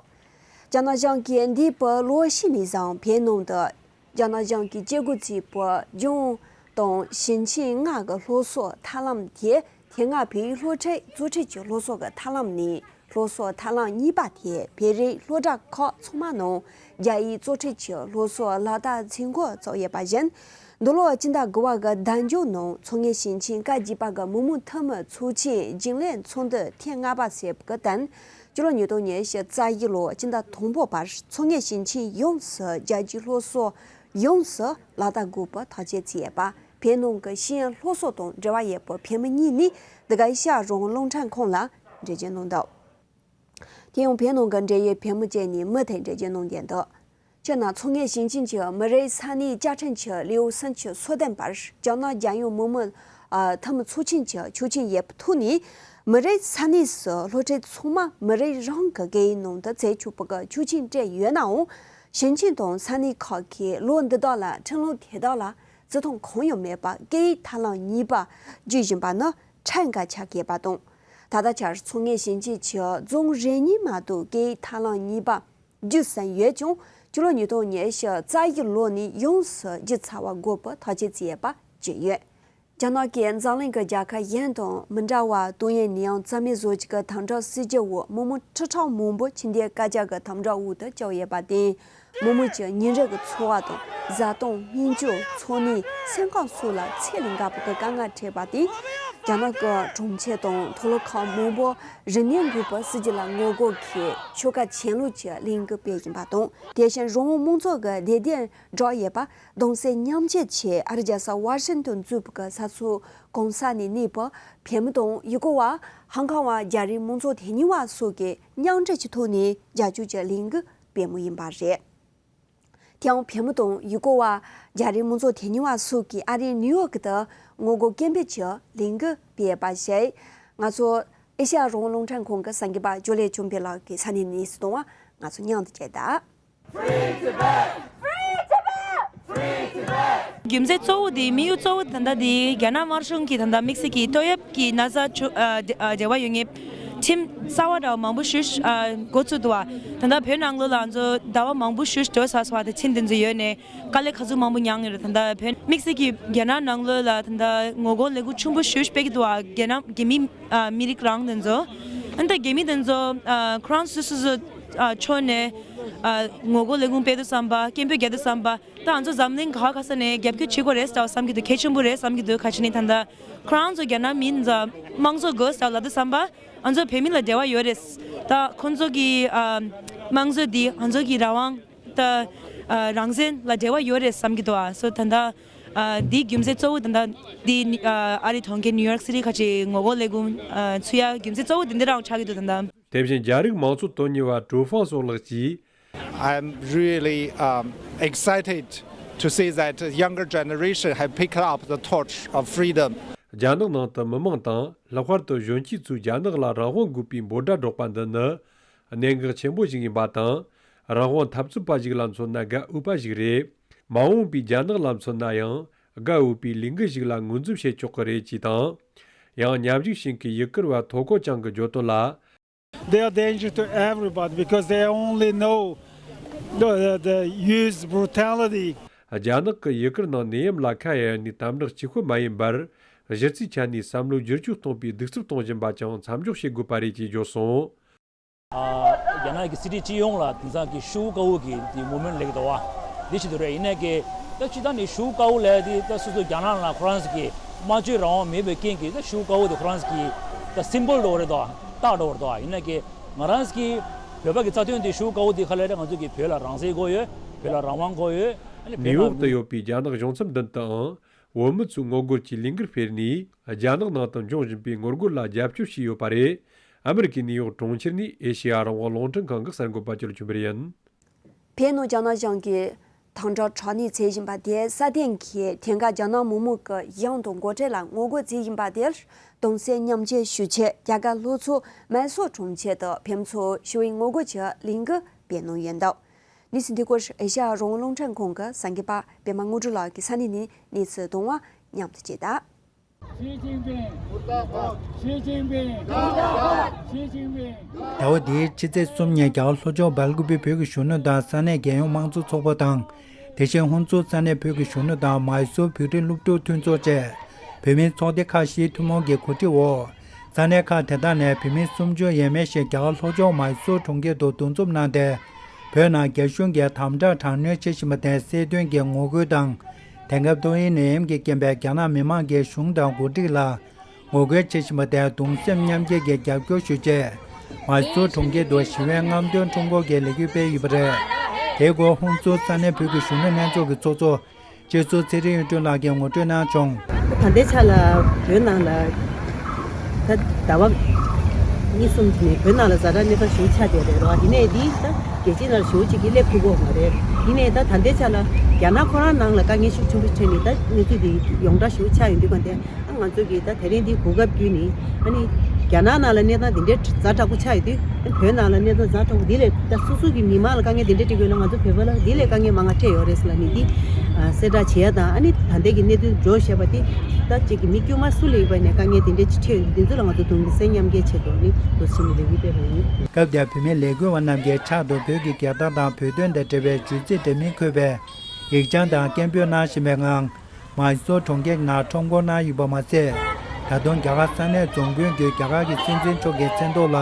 རྒྱ་ནག་གཞུང་གིས་འདས་པའི་ལོ་བཞི་ནས་བཟུང་བོད་ནང་དུ་རྒྱ་ནག་གཞུང་གིས་བཅད་བགོས་བྱས་པའི་ལྗོངས་དང་ཞིང་ཆེན་ལྔ་གི་སློབ་གསོ་ཐབས་ལམ་དེ། དེ་སྔ་བོད་ཡིག་སློབ་ཁྲིད་གཙོ་ཁྲིད་ཀྱི་སློབ་གསོ་གི་ཐབས་ལམ་ནས་སློབ་གསོ་ཐབས་ལམ་གཉིས་པ་དེ་བོད་རིགས་སློབ་གྲྭ་ཁག་ཚང་མ་ནང་རྒྱ་ཡིག་གཙོ་ཁྲིད་ཀྱི་སློབ་གསོ་ལག་བསྟར་བྱེད་འགོ་བཙུགས་ཡོད་པ་བཞིན། འདི་ལོ་སྤྱི་ཟླ་དགུ་པ་གི་ཟླ་མཇུག་ནང་མཚོ་སྔོན་ཞིང་ཆེན་སྐབས་བརྒྱད་པ་གི་མི་དམངས་འཐུས་མི་ཚོགས་ཆེན་རྒྱུན་ལས་ཚོགས་འདུ་ཐེངས་ལྔ་པ་ཟེར་བ་གི་སྟེང་། སྤྱི་ལོ་ཉིས་སྟོང་ཉི་ཤུ་རྩ་བཞི་ལོ་སྤྱི་ཟླ་དང་པོ་བར་མཚོ་སྔོན་ཞིང་ཆེན་ཡོངས་སུ་རྒྱལ་སྤྱིའི་སློབ་གསོ་ཡོངས་སུ་ལག་བསྟར་དགོས་པའི་ཐག་གཅོད་བྱས་པ། བོད་ནང་གི་ཤེས་ཡོན་སློབ་གསོ་དང་འབྲེལ་བ་ཡོད་པའི་བོད་མི་གཉིས་ནས་འདི་ག་ཨེ་ཤ་ཡ་རང་དབང་རླུང་འཕྲིན་ཁང་ལ་འགྲེལ་བརྗོད་གནང་འདུག་དེ་ཡང་བོད་ནང་གི་འབྲེལ་ཡོད་བོད་མི་བཅས་ནས་མུ་མཐུད་འགྲེལ་བརྗོད་གནང་བསྡད་འདུག་སྤྱིར་ན་མཚོ་སྔོན་ཞིང་ཆེན་གྱི་མི་རིགས་ས་གནས་བཅའ་ཁྲིམས་ཀྱི་ལེའུ་སུམ་ཅུ་སོ་བདུན་པར་རྒྱ་ནག་རྒྱལ་ཡོངས་མི་དམངས་ཨ་འཐུས་མི་ཚོགས་ཆེན་གྱི་ཆོག་མཆན་ཡོད་པའི་ཐོག་ནས། མི་རིགས་ས་གནས་སུ་སློབ་ཁྲིད་ཚང་མ་མི་རིགས་རང་གི་སྐད་ཡིག་ནང་དུ་བྱེད་ཆོག་པ་གི་ཆོག་མཆན་སྤྲད་ཡོད་ནའང་། ཞིང་ཆེན་དང་ས་གནས་ཁག་གིས་ལོ་འདི་དག་ལ་ཁྲིམས་ལུགས་དེ་དག་ལ་བརྩི་མཐོང་གང་ཡང་མེད་པར་སྐད་ཡིག་ཐབས་ལམ་གཉིས་པ་བརྒྱུད་བཞིན་པ་ནི་ཁྲིམས་འགལ་ཆགས་ཀྱི་ཡོད་པ་དང་། ད་ལྟ་ཆར་མཚོ་སྔོན་ཞིང་ཆེན་གྱི་རྫོང་རེ་གཉིས་མ་གཏོགས་སྐད་ཡིག་ཐབས་ལམ་གཉིས་པ་བརྒྱུད་ཟིན་ཡོད་ཀྱང་། སྤྱི་ལོ་ཉིས་སྟོང་ཉི་ཤུ་རྩ་བཞི་ལོ་ནས་ཡོངས་སུ་བརྒྱུད་ཚར་བ་དགོས་པའི་ཐག་གཅོད་བྱས་པ་བརྗོད་ཡོད། རྒྱ་ནག་གིས་འཛམ་གླིང་གི་རྒྱལ་ཁབ་གཞན་དང་མི་འདྲ་བར་ཏོག་དབྱིབས་ནད་ཡམས་རྩ་མེད་བཟོ་བྱེད་ཀྱི་དམ་དྲག་སྲིད་ཇུས་འོག་མི་མང་ཁྲི་ཕྲག་མང་པོ་ཕྱི་འཐེན་བཀའ་རྒྱ་གི་དམ་དྲག་འོག་ཏུ་བཅུག་ཡོད་པར་བརྟེན། མི་མང་གི་ཉིན་རེ་གི་འཚོ་བ་དང་། བཟའ་བཏུང་། སྨན་བཅོས། འཚོ་གནས། སེམས་ཁམས་སོགས་ལ་ཚད་ལས་འགལ་བ་གི་དཀའ་ངལ་འཕྲད་པར་བརྟེན། རྒྱ་ནག་གི་གྲོང་ཁྱེར་དང་མཐོ་སློབ་ཁག་མང་པོར་རིན་མེད་འགོས་པའི་སྲིད་ཇུས་ལ་ངོ་རྒོལ་གྱིས་ཆོལ་ཁ་ཆེ་ལོས་ཀྱི་ལས་འགུལ་སྤེལ་བཞིན་པ་དང་། དེ་བཞིན་རང་དབང་མང་གཙོ་གི་བདེ་སྡུག་བསྒྲགས་ཡོད་པ། གདུང་སེམས་མཉམ་སྐྱེད་ཆེད་ཨ་རིའི་རྒྱལ་ས་ཝ་ཤིང་ཏོན་གཙོས་པའི་ས་ཕྱོགས་གང་ས་ནས་གནས་པའི་བོད་མི་དང་ཡུ་གུར་བ། ཧང་ཀང་བ། རྒྱ་རིགས་མང་གཙོ་དོན་གཉེར་བ་སོགས་ཀྱིས་མཉམ་འབྲེལ་གྱི་ཐོག་ནས་རྒྱབ་སྐྱོར་གྱི་ལས་འགུལ་སྤེལ་མུས་ཡིན་པ་རེད། དེ་ཡང་བོད་མི་དང་ཡུ་གུར་བ། རྒྱ་རིགས་མང་གཙོ་དོན་གཉེར་བ་སོགས་ཀྱིས་ཨ་རིའི་ནིའུ་ཡོག་གི་ཏུ་ངོ་རྒོལ་སྐད་འབོད་ཀྱི་ལས་འགུལ་སྤེལ་བ་བཅས། ང་ཚོ་ཨེ་ཤ་ཡ་རང་དབང་རླུང་འཕྲིན་ཁང་གི་གསར་འགོད་པ་ཇོ་ལེ་ཆོས་འཕེལ་ལགས་ཀྱིས་ས་གནས་གནས་ཚུལ་གཏོང་བ། ང་ཚོ་མཉམ་དུ་བཅར་ད། རྒྱུ་མཚན་གཙོ་བོ་དེ། དམིགས་ཡུལ་གཙོ་བོ་ད་ལྟ་དེ་རྒྱ་ནག་དམར་གཞུང་གིས་ད་ལྟ་དམིགས་བསལ་གྱི་ཏོག་དབྱིབས་ཀྱི་ན་ཚ་ཆུ་ཨ་འབྲེལ་བ་ཡོད་མཁན་ཁྲིམས་གསར་བ་འདྲ་བ་མང་པོ་ཞིག་ཨ་འགོ་བཙུགས་འདུག་བ། ད་ལྟ་བོད་ནང་ལོགས་ལ་ང་ཚོ་ཟླ་བ་མང་པོ་ཞིག་འགྲོ་ཚར་སོང་བ། དེ་ཁྲིམས་དེ་ཚོ་ཡོད་ནས་དཀའ་ལས་ཁག་ཚུགས་མང་པོ་མྱངས་ཡོད་རེད། ད་ལྟ་བོད་དམིགས་བསལ་གྱི་རྒྱ་ནག་ནང་ལོགས་ལ་ད་ལྟ་ངོ་རྒོལ་ལས་འགུལ་ཆེན་པོ་ཞིག་སྤེལ་གྱི་འདུག་བ། རྒྱ་ནག་རྒྱ་མི་ཨ་མི་རིགས་རང་དེ་ཚོ། ཨ་ནི་ད་རྒྱ་མི་དེ་ཚོ་ཨ་ཁོ་རང་སོ་སོ་སོ་ཨ་ཕྱོགས་ནས་ཨ་ངོ་རྒོལ་ལས་འགུལ་སྤེལ་དུས་ཙམ་པ། སྐད་འབོད་རྒྱག་དུས་ཙམ་པ། ད་ང་ཚོ་འཛམ་གླིང་ག་ག་ས་ནས་རྒྱབ་སྐྱོར་བྱེད་དགོས་རེད་ཟེར་བསམ་གྱི་འདུག་གལ་ཆེན་པོ་རེད་བསམ་གྱི་འདུག་ག་ཅི་ནས་ད་ལྟ་ཁོ་རང་ཚོ་རྒྱ་ནག་མི་ཚོ་དམངས་གཙོ་དགོས་ཟེར་ལབ་དུས་ཙམ་པ། ང་ཚོ་བོད་མི་ལ་འབྲེལ་བ་ཡོད་རེད། ད་ཁོང་ཚོ་གི་ཨ་དམངས་གཙོ་འདི་ང་ཚོ་གི་རང་དབང་། ད་ཨ་རང་བཙན་ལ་འབྲེལ་བ་ཡོད་རེད་བསམ་གྱི་འདུག་ཨ་སོ་ད་ལྟ་ཨ་འདིའི་རྒྱུ་མཚན་གཙོ་བོ་ད་ལྟ་འདི་ནི་ཨ་ཨ་རིའི་གྲོང་ཁྱེར་ནིའུ་ཡོག་སི་ཊི་ཁ་ཆེ་ངོ་རྒོལ་ལས་འགུལ་ཨ་ཚུགས་ཡ་རྒྱུ་མཚན་གཙོ་བོ་འདི་འདི་རང་ཆགས་ཀྱི་འདུག་ད་ལྟ། དེ་བཞིན་རྒྱ་རིགས་མང་གཙོ་དོན་གཉེར་བ་ཀྲུའུ་ཧྥང་ཧྲོས་ལགས་ཀྱིས། I'm really um, excited to see that younger generation have picked up the torch of freedom. རྒྱ་ནག་ནང་དུ་མི་མང་དང་ལྷག་པར་དུ་གཞོན་སྐྱེས་ཚོས་རྒྱ་ནག་ལ་རང་དབང་དགོས་པའི་འབོད་སྒྲ་སྒྲོག་པ་འདི་ནི་གནད་འགག་ཆེན་པོ་ཞིག་ཡིན་པ་དང་། རང་དབང་འཐབ་རྩོད་པ་ཞིག་ལ་མཚོན་ན་དགའ་འོས་པ་ཞིག་རེད། མ་འོངས་པའི་རྒྱ་ནག་ལ་མཚོན་ན་ཡང་དགའ་འོས་པའི་ལས་འགུལ་ཞིག་ལ་ངོས་འཛིན་བྱེད་ཆོག་གི་རེད་ཅེས་དང་། ཡང་ཉམས་ཞིབ་ཤིང་གི་ཡུ་གུར་བ་ཐོ་ཀོ་ཅང་གི་བརྗོད་དོན་ལ། They are danger to everybody because they only know the, the, the use brutality. རྒྱ་ནག་གི་ཡུ་གུར་ནང་ནད་ཡམས་ལ་ཁ་གཡར་ནས་དམ་དྲག་གཅིག་པུ་མ་ཡིན་པར། གཞི་རྩའི་ཆ་ནས་བསམ་བློ་བསྒྱུར་བཅོས་གཏོང་པའི་གདུག་རྩུབ་གཏོང་བཞིན་པ་ཀྱང་མཚམས་འཇོག་བྱེད་དགོས་པ་རེད་ཅེས་བརྗོད་སོང་། ཨ་རྒྱ་ནག་གི་སྲིད་ཁྲི་སྤྱི་ཡོངས་ལ་དེང་སང་གི་ཤུགས་དཀར་པོ་གི་དེ་མུ་མེན་ལེགས་འདུག་བ། འདི་ཞིག་ཏུ་རེད། ཡིན་ནའི་གི་ད་སྤྱིར་བཏང་ནི་ཤུགས་དཀར་པོ་ལས་དེ་ད་སོ་སོ་རྒྱ་ནག་ལ་ཁོ་རང་ཚོ་གི་སྨྲ་བརྗོད་རང་དབང་མེད་པའི་རྐྱེན་གྱིས་ད་ཤུགས་དཀར་པོ་དེ་ཁོ་རང་ཚོ་གི་ད་སིམ་བོལ་འདྲ་བོ་རེད་དོ། རྟགས་འདྲ་བོ་རེད་དོ། ཡིན་ནའི་གི་ང་རང་ཚོ་གི་བོད་པ་གི་རྩ་དོན་དེ་ཤུགས་དཀར་པོ་དེ་ག་ལ་རེད། ང་ཚོ་གི་བོད་ལ་རང་བཙན་དགོས་ཡོད། བོད་ལ་རང་དབང་དགོས་ཡོད། ཨ་ནི་བོད་ནིའུ་ཡོག་ཏུ་ནང་ཡོད་པའི་རྒྱ་ནག་གཞུང་ཚབ་མདུན་དུའང་བོད་མི་ཚོས་ངོ་རྒོལ་གྱི་ལས་འགུལ་སྤེལ་ནས། རྒྱ་ནག་ནང་དུ་འབྱུང་བཞིན་པའི་ངོ་རྒོལ་ལ་རྒྱབ་སྐྱོར་བྱས་ཡོད་པ་རེད། ཨ་མི་རི་ཀའི་ནིའུ་ཡོག་གྲོང་ཁྱེར་ནས་ཨེ་ཤེ་ཡ་རང་དབང་རླུང་འཕྲིན་ཁང་གི་གསར་འགོད་པ་ཅོ་ལེ་ཆོས་འཕེལ་ཡིན། བོད་ནང་རྒྱ་ནག་གཞུང་གིས་དམ་དྲག་དྲག་གནོན་བྱེད་བཞིན་པ་དེ་སྲ་བརྟན་གྱིས་དེང་སྐབས་རྒྱ་ནག་མི་དམངས་ཀྱི་གཞུང་དང་འགོ་ཁྲིད་ལ་ངོ་རྒོལ་བྱེད་བཞིན་པ་དེར་གདུང་སེམས་མཉམ་སྐྱེད་ཞུ་ཆེད། རྒྱ་གར་ལྷོ་ཕྱོགས་མཱི་སུར་གྲོང་ཁྱེར་དུ་བོད་མི་ཚོས་ཞི་བའི་ངོ་རྒོལ་གྱི་ལས་འགུལ་སྤེལ་གནང་ཡོད་འདུག་གནས་ཚུལ་འདི་སྐོར་ཨེ་ཤ་ཡ་རང་དབང་རླུང་འཕྲིན་ཁང་གི་གསར་འགོད་པ་པད་མ་དངོས་གྲུབ་ལགས་ཀྱིས་ས་གནས་ནས་གནས་ཚུལ་བཏང་བ་མཉམ་དུ་བཅས་དང་། ཞི་ཅིན་ཕིང་། ཞི་ཅིན་ཕིང་། ཞི་ཅིན་ཕིང་། ཟླ་བ་འདིའི་ཕྱི་ཚེས་གསུམ་ཉིན་རྒྱ་གར་ལྷོ་ཕྱོགས་སྦེལ་ཀུ་པེ་བོད་ཀྱི་གཞོན་ནུ་དང་ས་གནས་རྒྱལ་ཡོངས་དམངས་གཙོ་ཚོགས་པ་དང་། དེ་བཞིན་ཧུན་སུར་ས་གནས་བོད་ཀྱི་གཞོན་ནུ་དང་མཱི་སུར་བོད་རིགས་སློབ་ཕྲུག་མཐུན་ཚོགས་བཅས་བོད་མིའི་ཚོགས་སྡེ་ཁག་བཞིའི་ཐུན་མོང་གི་གོ་སྒྲིག་འོག་ས་གནས་ཁག་དེ་དག་ནས་བོད་མི་སུམ་ཅུ་ཡས་མས་ཤིག་རྒྱ་གར་ལྷོ་ཕྱོགས་མཱི་སུར་གྲོང་ཁྱེར་དུ་འདུ་འཛོམས་གནང་སྟེ། བོད་ནང་རྒྱ་གཞུང་གིས་དམ་དྲག་དྲག་གནོན་བྱེད་བཞིན་པ་དེ་སྲིད་དོན་གྱི་ངོ་རྒོལ་དང་། དེང་སྐབས་ཏོག་དབྱིབས་ནད་ཡམས་ཀྱི་རྐྱེན་པས་རྒྱ་ནག་མི་དམངས་ཀྱིས་གཞུང་དང་འགོ་ཁྲིད་ལ་ངོ་རྒོལ་བྱེད་བཞིན་པ་དེར་གདུང་སེམས་མཉམ་སྐྱེད་ཀྱི་རྒྱབ་སྐྱོར་ཞུ་ཆེད། མཱི་སུར་གྲོང་ཁྱེར་དུ་ཞི་བའི་རྔམ་སྟོན་ཁྲོམ་སྐོར་གྱི་ལས་འགུལ་སྤེལ་ཡོད་པ་རེད། དེའི་སྐོར་ཧུན་སུར་ས་གནས་བོད་ཀྱི་གཞོན་ནུ་ལྷན་ཚོགས་ཀྱི་ཚོགས་གཙོ། སྤྱི་ཟུར་ཚེ་རིང་དབྱངས་སྒྲོན་ལགས་ཀྱིས་ངོ་སྤྲོད་གནང་བྱུང་། ད་ལྟའི་ཆ་ལ་བོད་ནང་ལ་ད་ཟླ་བ་གཉིས་གསུམ་ནས་བོད་ནང་ལ་ཛ་དྲག་གནས་སྟངས་ཞེ་པོ་ཆགས་བསྡད་རེད་རོ། ཡིན་ནའི་འདི་ད་རྒྱལ་སྤྱིའི་ནང་ཞེ་པོ་ཅིག་གིས་སླེབས་ཐུབ་ཀྱི་ཡོད་མ་རེད། ཡིན་ནའི་ད་ད་ལྟའི་ཆ་ལ་རྒྱ་ནག་ཁོ་རང་ནང་ལ་དཀའ་ངལ་ཤུགས་ཆེན་པོ་འཕྲད་ནས་ད་གནས་ཚུལ་འདི་ཡོངས་གྲགས་ཞེ་པོ་ཆགས་ཡོང་དུས་གང་དེ། ང་ཚོ་གིས་ད་དེ་རིང་འདི་གོ་སྐབས་བརྒྱུད་ནས་ཨ་ནི་རྒྱ་ནག་ནང་ལ་གནས་སྟངས་འདི་འདྲའི་ཛ་དྲག་པོ་ཆགས་ཡོད་དུས། བོད་ནང་ལ་གནས་སྟངས་ཛ་དྲག་པོ་འདི་ལས་ད་སོ་སོ་གི་མི་མང་ལ་དཀའ་ངལ་འདི་འདྲ་སྤྲད་དགོས་ན། ང་ཚོ་བོད་པ་ལ་འདི་ལས་དཀའ་ངལ་མང་ང་འཕྲད་ཡོད་རེད་ཟེར་ལབ་ནས་འདི་གསལ་བསྒྲགས་བྱེད་ཡ་དང་། ཨ་ནི་ད་ལྟའི་གི་གནད་དོན་འགྲོ་བཞིན་པ་འདི་ད་ཅིག་གི་མི་དཀྱུས་མ་སུ་ལ་ཡིན་པ་ནས་དཀའ་ངལ་འདི་འདྲ་ཅིག་འཕྲད་ཡོད་འདི་ཚོ་ལ་ང་ཚོ་གདུང་སེམས་མཉམ་སྐྱེད་ཆེད་དུ་ནི་འདུག་སེ་ནས་ལས་འགུལ་སྤེལ་བ་ཡིན། སྐབས་དེར་བུད་མེད་ལས་འགུལ་བ་རྣམས་ཀྱིས་ཕྱག་ཏུ་བོད་ཀྱི་རྒྱལ་དར་དང་བོད་དོན་དང་འབྲེལ་བའི་བརྗོད་ཚིག་འདྲ་མིན་འཁོད་པའི་ཡིག་བྱང་དང་སྐད་འབོད་གནང་བཞིན་པའི་ངང་། མཱི་སོར་གྲོང་ཁྱེར་ནང་ཁྲོམ་སྐོར་གནང་ཡོད་པ་མ་ཟད། ད་དུང་རྒྱ་གར་ས་གནས་རྫོང་དཔོན་གྱིས་རྒྱ་གར་གྱི་སྲིད་འཛིན་མཆོག་གི་མཚན་ཐོག་ལ།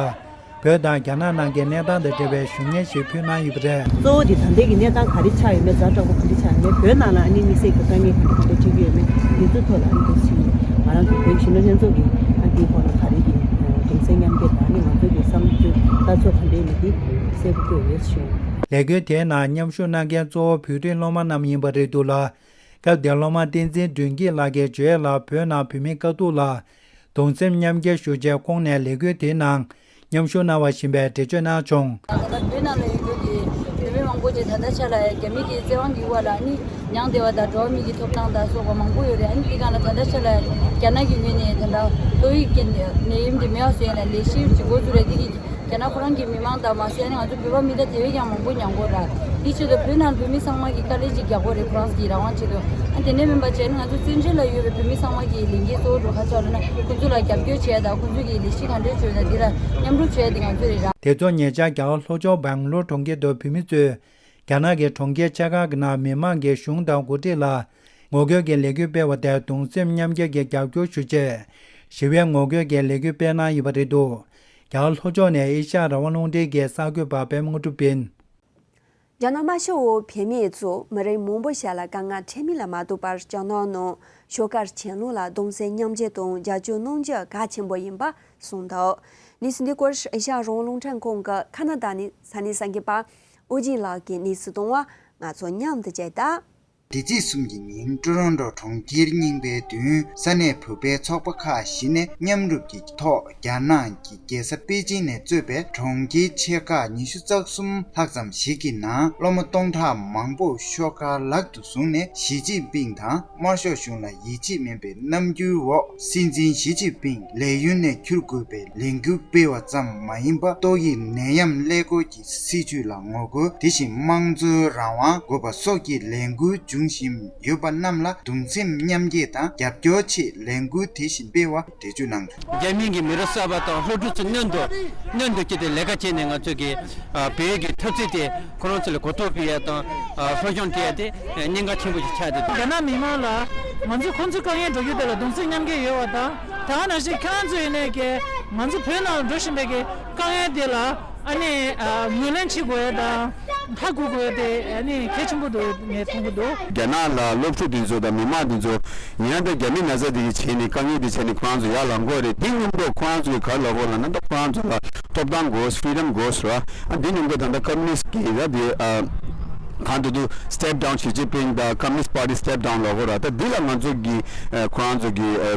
བོད་དང་རྒྱ་ནག་ནང་གི་གནས་སྟངས་དང་འབྲེལ་བའི་ཞུ་སྙན་ཞིག་ཕུལ་གནང་ཡོད་པ་རེད། གཙོ་བོ་དེ་ད་ལྟའི་གི་གནས་སྟངས་ག་རེ་ཆགས་ཡོད་མེད། ཛ་དྲག་པོ་ག་འདྲ་ཆགས་ཡོད་མེད། བོད་ནང་ལ་ཨ་ནི་དམིགས་བསལ་གྱི་དཀའ་ངལ་ག་འདྲ་ག་འདྲ་འཕྲད་ཀྱི་ཡོད་མེད། འདི་ཚོའི་ཐོག་ལ་ཨ་ནི་འདུག་ཕྱིན། ང་རང་ཚོ་བོད་ཀྱི་གཞོན་ནུ་ལྷན་ཚོགས་ཀྱིས་ཨ་འདིའི་སྐོར་ལ་ག་རེ་གི་གདུང་སེམས་མཉམ་སྐྱེད་དང་ཨ་ནི་ང་ཚོ་གི་བསམ་ཚུལ་ལྟ་ཚུལ་ག་འདྲ་ཡིན་མིན་འདི་གསལ་པོ་བཀོད་ཡོད་ཞུ། ལས་འགུལ་དེའི་ནང་མཉམ་ཞུགས་གནང་མཁན་གཙོ་བོ་བོད་རིགས་སློབ་མ་རྣམས་ཡིན་པ་རེད་འདུག་ལ། སྐབས་དེར་སློབ་མ་བསྟན་འཛིན་སྒྲོན་སྐྱིད་ལགས་ཀྱིས་བརྗོད་ཡག་ལ། བོད་ནང་བོད་མིའི་དཀའ་སྡུག་ལ་གདུང་སེམས་མཉམ་སྐྱེད་ཞུ་ཆེད་ཁོང་ནས་ལས་འགུལ་དེའི་ནང་མཉམ་ཞུགས་གནང་བ་བཞིན་པའི་འགྲེལ་བརྗོད་གནང་བྱུང་། ད་ལྟ་བོད་ནང་ལ་ཡོད་རྒྱུ་གི་བོད་མི་མང་པོ་ཅིག་ད་ལྟ་ཆ་ལ་རྒྱ་མི་གི་བཙན་དབང་གི་དབང་ལ་ནི་མྱངས་བསྡད་པ་དང་། འགྲོ་བ་མི་གི་ཐོབ་ཐང་དང་སོགས་པ་མང་པོ་ཡོད་རེད། ཨ་ནི་འདི་སྒང་ལ་ད་ལྟ་ཆ་ལ་རྒྱ་ནག་གི་ངོས་ནས་ད་ལྟ་ཏོག་དབྱིབས་ཀྱི་ནད་ཡམས་འདི་མེད་པ་བཟོ་ཡ་ལ་ལས་གཞི་ཅིག་འགོ་བཙུགས་རེད། འདི་གི་རྒྱ་ནག་ཁོ་རང་གི་མི་མང་དང་མ་ཟད་ནི་ང་ཚོ་བོད་པ་མི་སྡེ་དེ་བས་ཀྱང་མང་པོ་མྱངས་དགོས་ར། དེའི་ཆེད་དུ་བོད་ནང་བོད་མི་ཚང་མ་གིས་དཀའ་ལས་ཅིག་རྒྱག་དགོས་རེད། ཁོ་རང་ཚོ་གི་རང་དབང་ཆེད་དུ། ཨ་དེ་ནས་མིན་པ་བྱས་ན་ང་ཚོ་བཙན་བྱོལ་ལ་ཡོད་པའི་བོད་མི་ཚང་མ་གི་ལས་འགན་གཙོ་བོ་འགྲོ་ཁ་ཕྱོགས་ལ་ན་ཁོ་ཚོ་ལ་རྒྱབ་སྐྱོར་བྱས་དང་། ཁོ་ཚོ་གི་ལས་གཞི་ག་འདྲས་བྱོས་དང་། འདི་ལ་མཉམ་རུབ་བྱས་ཏེ་ང་ཚོ་རེད་ར། དེ་ཚོ་ཉེ་ཆར་རྒྱ་གར་ལྷོ་ཕྱོགས་སྦེང་ལོར་གྲོང་ཁྱེར་དུ་བོད་མི་ཚོས་རྒྱ་ནག་གི་གྲོང་ཁྱེར་ཆེ་ཁག་གི་ནང་མི་མང་གིས་གཞུང་དང་འགོ་ཁྲིད་ལ་ངོ་རྒོལ་གྱི་ལས་འགུལ་སྤེལ་བ་དེར་གདུང་སེམས་མཉམ་སྐྱེད་ཀྱི་རྒྱབ་སྐྱོར་ཞུ་ཆེད་ཞི་བའི་ངོ་རྒོལ་གྱི་ལས་འགུལ་སྤེལ་གནང་ཡོད་པ་རེད་འདུག་རྒྱ་གར་ལྷོ་ཕྱོགས་ནས་ཨེ་ཤ་ཡ་རང་དབང་རླུང་འཕྲིན་གྱི་གསར་འགོད་པ་པད་མ་དངོས་གྲུབ་ཡིན། རྒྱ་ནག་དམར་ཤོག་འོག་བོད་མི་ཚོ་མི་རེ་མང་པོ་ཞིག་ལ་དཀའ་ངལ་འཕྲད་མིན་ལ་མ་ལྟོས་པར། རྒྱ་ནག་ནང་ཤོག་དཀར་གྱེན་ལངས་ལ་གདུང་སེམས་མཉམ་སྐྱེད་དང་རྒྱབ་སྐྱོར་གནང་རྒྱུ་གལ་ཆེན་པོ་ཡིན་པ་གསུངས་འདུག་གནས་ཚུལ་འདི་སྐོར་ཨེ་ཤ་ཡ་རང་དབང་རླུང་འཕྲིན་ཁང་གི་ཁ་ན་ཌ་ནས་ས་གནས་གསར་འགོད་པ་ཨོ་རྒྱན་ལགས་ཀྱིས་གནས་ཚུལ་བཏང་བ་ང་ཚོ་མཉམ་དུ་མཇལ་ད། འདི་ཚེས་གསུམ་གྱི་ཉིན་ཀྲོ་རོན་ཀྲོ་གྲོང་ཁྱེར་རྙིང་པའི་མདུན་ས་གནས་བོད་པའི་ཚོགས་པ་ཁག་བཞི་ནས་མཉམ་རུབ་ཀྱི་ཐོག་རྒྱ་ནག་གི་རྒྱལ་ས་པེ་ཅིང་ནས་གཙོས་པའི་གྲོང་ཁྱེར་ཆེ་ཁག་ཉི་ཤུ་རྩ་གསུམ་ལྷག་ཙམ་ཞིག་གི་ནང་སློབ་མ་སྟོང་ཕྲག་མང་པོ་ཤོག་དཀར་ལག་ཏུ་བཟུང་ནས་ཞི་ཅིན་ཕིང་དང་དམར་ཤོག་གཞུང་ལ་ཡིད་ཆེས་མེད་པའི་རྣམ་འགྱུར་འོག་སྲིད་འཛིན་ཞི་ཅིན་ཕིང་ལས་ཡུན་ནས་འཁྱུར་དགོས་པའི་ལས་འགུལ་སྤེལ་བ་ཙམ་མ་ཡིན་པར་ཏོག་དབྱིབས་ནད་ཡམས་ཀླད་ཀོར་གྱི་སྲིད་བྱུས་ལ་ངོ་རྒོལ། དེ་བཞིན་དམངས་གཙོའི་རང་དབང་དགོས་པ་སོགས་ཀྱི་ལས་འགུལ་འབྱུང་བཞིན་ཡོད་པ་རྣམས་ལ་གདུང་སེམས་མཉམ་སྐྱེད་དང་རྒྱབ་སྐྱོར་ཆེད་ལས་འགུལ་དེ་བཞིན་སྤེལ་བར་འགྲེལ་བརྗོད་གནང་འདུག་རྒྱ་མིའི་གི་མི་རབས་གསར་པ་དང་སློབ་ཕྲུག་ཚོ་སྔོན་དུ་སྔོན་དུ་སྐྱེས་ཏེ་ལས་ཀ་བྱས་ནས་ང་ཚོས་ཀྱི་ཨ་བོད་ཀྱི་འཐབ་རྩོད་དེ་ཁོ་རང་ཚོ་ལ་གོ་རྟོགས་སྤེལ་ཡ་དང་ཨ་སློབ་སྦྱོང་སྤྲད་ཡ་དེ་གནད་འགག་ཆེན་པོ་ཞིག་ཆགས་བསྡད་འདུག་རྒྱ་ནག་མི་མང་ལ་ང་ཚོས་ཁོང་ཚོའི་དཀའ་ངལ་སྒྲོག་རྒྱུ་དེ་ལ་གདུང་སེམས་མཉམ་སྐྱེད་ཡོད་པ་དང་། ད་ག་ནང་བཞིན་ཁྱེད་རང་ཚོ་ཡིན་ནའི་ཀྱི་ང་ཚོ་བོད་ནང་ལ་འགྲོ་བཞིན་པའི་ཀྱི་དཀའ་ངལ་དེ་ལ་ཨ་ནི་ཨ་ངོས་ལེན་བྱེད་དགོས་ཡ་དང་ཧ་གོ་དགོས་ཡ་དེ་ཨ་ནི་གལ་ཆེན་པོ་འདུག་ངས་མཐོང་གི་འདུག་རྒྱ་ནག་ལ་སློབ་ཕྲུག་འདི་ཚོ་དང་མི་མང་འདི་ཚོ་ཡིན་ན་ད་རྒྱ་མི་ན་ཚ་འདི་གི་བྱས་ནས་དཀའ་ངལ་འདི་བྱས་ནས་ཁོ་རང་ཚོ་ཡར་ལངས་དགོས་རེད། འདི་སྔོན་འགྲོ་ཁོ་རང་ཚོ་གི་ག་རེ་ལབ་དགོས་ལབ་ན། ད་ཁོ་རང་ཚོ་ལ་ཐོབ་ཐང་དགོས། ཕི་རི་ཌམ་དགོས་ར། ཨ་འདི་སྔོན་འགྲོ་ད་ལྟ་ཀམ་མུ་ནིསྟ་གི་ད་འདི་ཨ་གང་དུ་འདུག་སི་ཊེབ་ཌའུན། ཞི་ཅིན་ཕིང་དང་ཀམ་མུ་ནིསྟ་པར་ཊི་སི་ཊེབ་ཌའུན་ལབ་དགོས་ར། ད་འདི་ལ་ང་ཚོ་གི་ཨ་ཁོ་རང་ཚོ་གི་ཨ་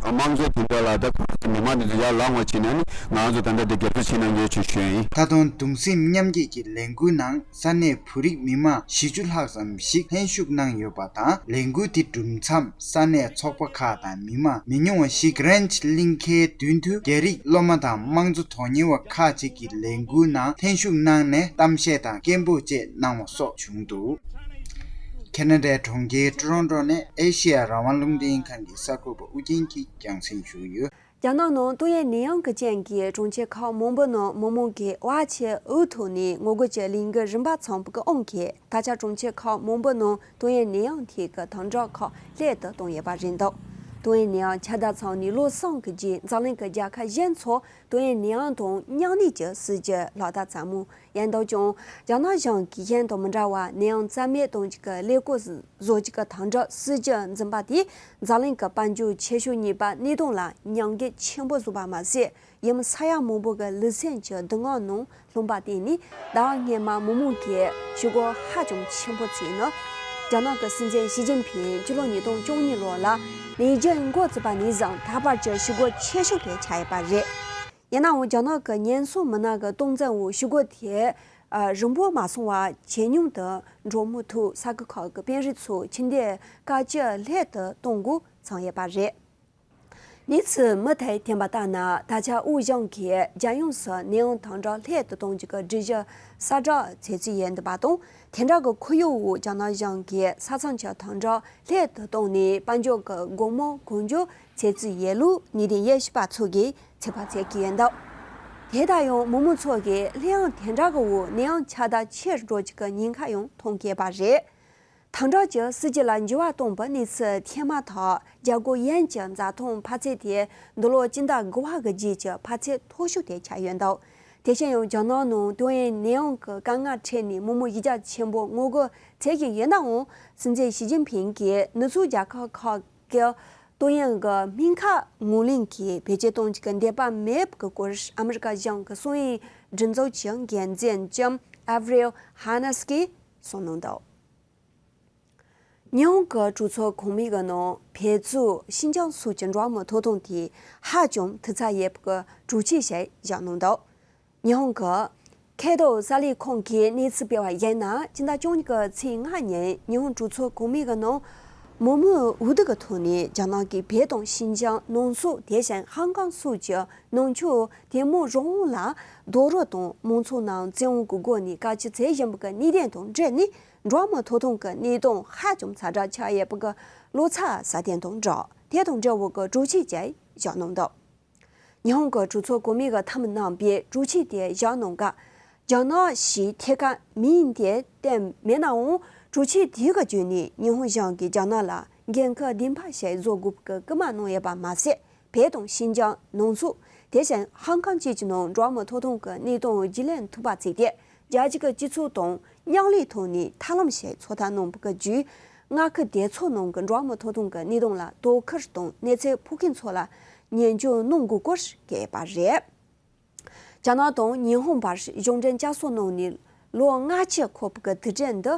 དམངས་གཙོ་དེ་འདྲ་ལ་ད་ཁོ་རང་ཚོ་མི་མང་འདི་ཚོ་ཡར་ལངས་པ་བྱས་ནས་ཨ་ནི་ང་རང་ཚོ་ད་ལྟ་འདི་རྒྱབ་སྐྱོར་བྱེད་གནང་ཡོད་ཅེས་ཞུ་ཡ་ཡིན། ད་དུང་གདུང་སེམས་མཉམ་སྐྱེད་ཀྱི་ལས་འགུལ་ནང་ས་གནས་བོད་རིགས་མི་མང་བཞི་བཅུ་ལྷག་ཙམ་ཞིག་ལྷན་ཞུགས་གནང་ཡོད་པ་དང་། ལས་འགུལ་དེ་གྲུབ་མཚམས་ས་གནས་ཚོགས་པ་ཁག་དང་མི་མང་མི་ཉུང་བ་ཞིག་རན་ཆི་གླིང་ཁའི་མདུན་དུ་རྒྱ་རིགས་སློབ་མ་དང་དམངས་གཙོ་དོན་གཉེར་བ་ཁག་ཅིག་གིས་ལས་འགུལ་ནང་ལྷན་ཞུགས་གནང་ནས་གཏམ་བཤད་དང་སྐད་འབོད་བཅས་གནང་བ་སོགས་བྱུང་འདུག་ཁེ་ན་ཌའི་གྲོང་ཁྱེར་ཊོ་རོན་ཊོ་ནས་ཨེ་ཤེ་ཡ་རང་དབང་རླུང་འཕྲིན་ཁང་གི་གསར་འགོད་པ་ཨུ་རྒྱན་གྱིས་རྒྱང་སྲིང་ཞུས་ཡོད། རྒྱ་ནག་ནང་ཏོག་དབྱིབས་ནད་ཡམས་ཀྱི་རྐྱེན་གྱིས་གྲོང་ཁྱེར་ཁག་མང་པོ་ནང་མི་མང་གིས་བར་ཆད་འུ་ཐུག་ནས་ངོ་རྒོལ་གྱི་ལས་འགུལ་རིམ་པ་ཚང་པོ་གི་དབང་གིས། ད་ཆ་གྲོང་ཁྱེར་ཁག་མང་པོ་ནང་ཏོག་དབྱིབས་ནད་ཡམས་ཐད་ཀྱི་དམ་དྲག་ཁག་སླད་དུ་བཏང་ཡོད་པ་རེད་འདུག་ཏོག་དབྱིབས་ནད་ཡམས་ཁྱབ་གདལ་ཚང་ནས་ལོ་གསུམ་གྱི་རྗེས་འཛམ་གླིང་གི་རྒྱལ་ཁབ་གཞན་ཚོ་ཏོག་དབྱིབས་ནད་ཡམས་དང་མཉམ་གནས་ཀྱི་སྲིད་ཇུས་ལག་བསྟར་ཚང་མ། ཡིན་ན་ཡང་རྒྱ་ནག་གཞུང་གིས་གཞན་དང་མི་འདྲ་བར་ནད་ཡམས་རྩ་མེད་གཏོང་རྒྱུ་གི་ཀླད་ཀོར་བཟོ་རྒྱུ་གི་དམ་དྲག་སྲིད་ཇུས་འཛིན་པ་དེས་འཛམ་གླིང་གི་དཔལ་འབྱོར་ཆེ་ཤོས་གཉིས་པ་གནད་དོན་ལ་ཉེན་ཁ་ཆེན་པོ་བཟོས་པ་མ་ཟད། ཡུལ་མི་ས་ཡ་མང་པོ་གི་ལུས་སེམས་ཀྱི་སྡུག་བསྔལ་ནང་ལྷུང་པར་བརྟེན་ནས། ཟླ་བ་སྔོན་མ་མི་མང་གིས་ཞུ་སྒོ་ཧ་ཅང་ཆེན་པོ་བྱས་ནས། རྒྱ་ནག་གི་སྲིད་འཛིན་ཞི་ཅིན་ཕིང་སྤྱི་ལོ་ཉིས་སྟོང་བཅུ་གཉིས་ལོ་ལ་ནད་གཞི་འགོ་བཙུགས་པ་ནས་བཟུང་ད་བར་གྱི་ཞུ་སྒོ་ཆེ་ཤོས་དེ་ཆགས་ཡོད་པ་རེད། ཡིན་ནའང་རྒྱ་ནག་གི་ཉེན་སྲུང་མི་སྣ་གི་སྟངས་འཛིན་འོག་ཞུ་སྒོ་དེ་རིང་པོ་མ་སོང་བར་ཇེ་ཉུང་དུ་འགྲོ་མུས་ཐོག་ས་ཁུལ་ཁག་གི་དཔོན་རིགས་ཚོས་ཕྱི་འཐེན་བཀའ་བཀྱོན་སླད་དུ་གཏོང་འགོ་ཚུགས་ཡོད་པ་རེད། གནས་ཚུལ་མུ་མཐུད་ཐོན་པ་ལྟར་ན། ད་ཆ་དབུས་གཞུང་གིས་རྒྱལ་ཡོངས་སུ་ནད་ཡམས་དམ་དྲག་སླད་དུ་གཏོང་རྒྱུ་གི་སྒྲིག་གཞི་གསར་བསྒྲགས་བྱེད་རྩིས་ཡོད་འདུག་པ་དང་། དེ་འདྲ་གི་ཁོར་ཡུག་འོག་རྒྱ་ནག་གཞུང་གིས་ས་མཚམས་ཀྱི་དམ་དྲག་སླད་དུ་བཏང་ནས་དཔལ་འབྱོར་གྱི་སྒོ་མོ་གང་མགྱོགས་ཚེ་བཙུགས་ཡས་ལུགས་ཉིས་ལྡན་ཡས་བཞི་པ་ཚོ་གིས་ཚོད་དཔག་བྱེད་ཀྱི་ཡོད་འདུག་དེ་ལྟར་ཡང་མི་མང་ཚོ་གིས་གླེང་སྟེགས་དེ་འདྲ་གི་འོག་ནད་ཡམས་ཁྱབ་གདལ་ཆེར་འགྲོ་རྒྱུ་གི་ཉེན་ཁ་ཡང་མཐོང་གི་ཡོད་པ་རེད། དྭང་བྲག་གི་སྲིད་ཇུས་ལ་འགྱུར་བ་གཏོང་བའི་གནས་ཚུལ་ཐེངས་མ་ཐག་རྒྱ་སྒོར་ཡན་གྱི་འཛའ་ཐང་འཕར་ཚད་དེ་འདི་ལོ་སྤྱི་ཟླ་དགུ་པ་གི་རྗེས་ཀྱི་འཕར་ཚད་མཐོ་ཤོས་དེ་ཆགས་ཡོད་འདུག་དེ་བཞིན་ཡང་རྒྱ་ནག་ནང་ཏུའུ་ཡོན་ནད་ཡམས་ཀྱི་དཀའ་ངལ་འཕྲད་ནས་མི་མང་ཡིག་བརྒྱ་ཆེན་པོ་ངོ་རྒོལ་བྱེད་བཞིན་ཡོད་ནའང་། སྲིད་འཛིན་ཞི་ཅིན་ཕིང་གིས་ནུབ་ཕྱོགས་རྒྱལ་ཁབ་ཁག་གི་ཏུའུ་ཡོན་གྱི་སྨན་ཁབ་ངོས་ལེན་གྱིས་བེད་སྤྱོད་གཏོང་རྒྱུ་གི་འདོད་པ་མེད་པའི་སྐོར་ཨ་མི་རི་ཀ་གཞུང་གི་གསང་བའི་སྒྲིག་འཛུགས་ཀྱི་འགན་འཛིན་ལྕམ་ཨེ་ཝི་རི་ཧ་ནེ་སི་ཀིས་གསུངས་གནང་འདུག་ཉི་ཧོང་གི་གྲོས་ཚོགས་གོང་མའི་གི་ནང་བོད་གཙོས་ཤིན་ཅང་སོགས་ཀྱི་འགྲོ་བ་མིའི་ཐོབ་ཐང་དེ་ཧ་ཅང་ཐུགས་ཚ་ཡོད་པའི་གྲོས་ཆོད་ཞིག་བཞག་གནང་འདུག་ཉི་ཧོང་གི་ཁེ་ཏོ་གསར་ལས་ཁང་གིས་གནས་ཚུལ་སྤེལ་བ་ཡིན་ན། སྤྱི་ཟླ་བཅུ་གཉིས་ཀྱི་ཚེས་ལྔ་ཉིན་ཉི་ཧོང་གྲོས་ཚོགས་གོང་མའི་གི་ནང་མི་མང་འོས་བསྡུ་གི་ཐོག་ནས་རྒྱ་ནག་གིས་བོད་དང་ཤིན་ཅང་ནང་སོག་དེ་བཞིན་ཧང་ཀང་སོགས་ཀྱི་ནང་ཆོས་དེ་མོ་རང་དབང་ལ་རྡོག་རོལ་དང་མང་ཚོགས་རྣམས་བཙན་དབང་གི་སྒོ་ནས་དཀའ་སྤྱད་བྱེད་བཞིན་པའི་གནད་དོན་དང་འབྲེལ་ནས། འགྲོ་བ་མིའི་ཐོབ་ཐང་གི་གནས་སྟངས་ཧ་ཅང་ཛ་དྲག་ཆགས་ཡོད་པའི་ལོ་ཙཱ་སྲ་བརྟན་དང་སྦྲགས། དེ་དང་འབྲེལ་བའི་གྲོས་ཆོད་ཅིག་བཞག་གནང་འདུག་ཉི་ཧོང་གི་གྲོས་ཚོགས་གོང་མའི་ཐབ་མི་རྣམ་པས་གྲོས་ཆོད་དེ་བཞག་གནང་སྐབས། རྒྱ་ནག་ཞེས་ཐད་ཀར་མིང་དེ་བཏོན་མེད་ནའང་། གྲོས་ཆོད་དེ་གི་བརྒྱུད་ནས་ཉི་ཧོང་གཞུང་གིས་རྒྱ་ནག་ལ་འགན་ཁུར་ལྡན་པ་ཞིག་བཟོ་དགོས་པའི་སྐུལ་མ་གནང་ཡོད་པ་མ་ཟད། བོད་དང་ཤིན་ཅང་ནང་སོག་དེ་བཞིན་ཧང་ཀང་བཅས་ཀྱི་ནང་འགྲོ་བ་མིའི་ཐོབ་ཐང་གི་གནས་སྟངས་རྒྱུས་ལོན་ཐུབ་པ་བྱས་ཏེ། རྒྱལ་སྤྱི་གི་སྤྱི་ཚོགས་དང་མཉམ་ལས་ཐོག་ནས་ཐབས་ལམ་ཞིག་འཚོལ་ཐབས་གནང་བའི་བརྒྱུད། མངའ་ཁུལ་དེ་ཚོ་ནང་གི་འགྲོ་བ་མིའི་ཐོབ་ཐང་གི་གནས་སྟངས་ལ་དོ་ཁུར་དང་གནས་ཚུལ་ཕོག་མཁན་ཚོ་ལ་ཉན་སྐྱོང་གནང་དགོས་སྐོར་བཀོད་ཡོད་པ་རེད། རྒྱ་ནག་དང་ཉི་ཧོང་བར་གཞུང་འབྲེལ་བཅའ་སྲོལ་ནང་ནས་ལོ་ལྔ་བཅུ་འཁོར་བའི་དུས་དྲན་འདི་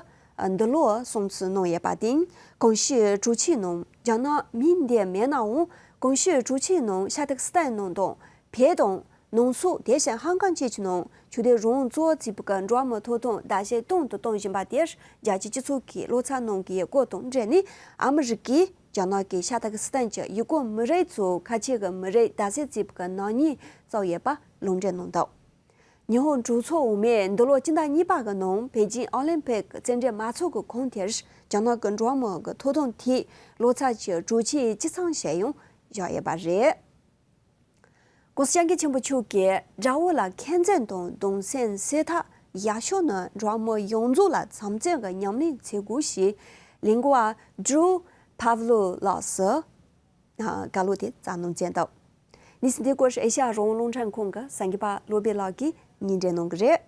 འདི་ལོ་སྲུང་བརྩི་གནང་ཡོད་པ་དེ། གོང་ཞུས་གྲོས་ཆོད་ནང་རྒྱ་ནག་མིང་འདི་མེད་ནའང་། གོང་ཞུས་གྲོས་ཆོད་ནང་ཤ་སྟག་སི་ཐན་ནང་དང་བོད་དང་ནང་སོག་དེ་བཞིན་ཧང་ཀང་བཅས་ཀྱི་ནང་ཆོས་དད་རང་དབང་གཙོ་བོར་བརྩིས་པའི་འགྲོ་བ་མིའི་ཐོབ་ཐང་ཟླ་ཞག་སྟོང་དུ་གཏོང་བཞིན་པ་དེར། རྒྱལ་སྤྱིའི་སྤྱི་ཚོགས་ཀྱིས་བློ་འཚབ་གནང་གི་ཡོད་སྐོར་དང་འབྲེལ་ནས། ཨ་མི་རི་ཀས་རྒྱ་ནག་གིས་ཤ་སྟག་སི་ཐན་གྱི་ཡུ་གུར་མི་རིགས་ཚོ་ཁ་ཆེ་གི་མི་རིགས་བརྡབ་གསིག་བྱས་པའི་ནག་ཉེས་བསགས་ཡོད་པ་ལུང་འདྲེན་གནང་འདུག་ཉི་ཧོང་གྲོས་ཚོགས་འོག་མས་འདི་ལོ་སྤྱི་ཟླ་གཉིས་པ་གི་ནང་པེ་ཅིང་ཨོ་ལིམ་པིག་རྩེད་འགྲན་མ་ཚོགས་གོང་དེར། རྒྱ་ནག་གི་འགྲོ་བ་མིའི་ཐོབ་ཐང་ཐད་ལོ་ཙཱ་གི་གྲོས་ཆོད་ཅི་ཚང་ཞིག་ཡང་བཞག་ཡོད་པ་རེད། ༸གོང་ས་༸སྐྱབས་མགོན་ཆེན་པོ་མཆོག་གིས་དགྲ་བོ་ལ་མཁས་འཛིན་དང་གདུང་སེམས་སེལ་ཐབས་ཡག་ཤོས་ནི་འགྲོ་བ་མི་ཡོངས་རྫོགས་ལ་འཆམ་མཐུན་གྱི་ཉམས་ལེན་བྱེད་དགོས་ཞེས་གླིང་བ་ཌྲུ་ཕབ་ལོ་ལགས་སུ་བཀའ་སློབ་དེ་སྩལ་གནང་མཛད་འདུག་གནས་ཚུལ་འདི་སྐོར་ཨེ་ཤ་ཡ་རང་དབང་རླུང་འཕྲིན་ཁང་གི་གསར་འགོད་པ་བློ་བྷེ་ལགས་ཀྱིས་སྙན་སྒྲོན་གནང་གི་རེད།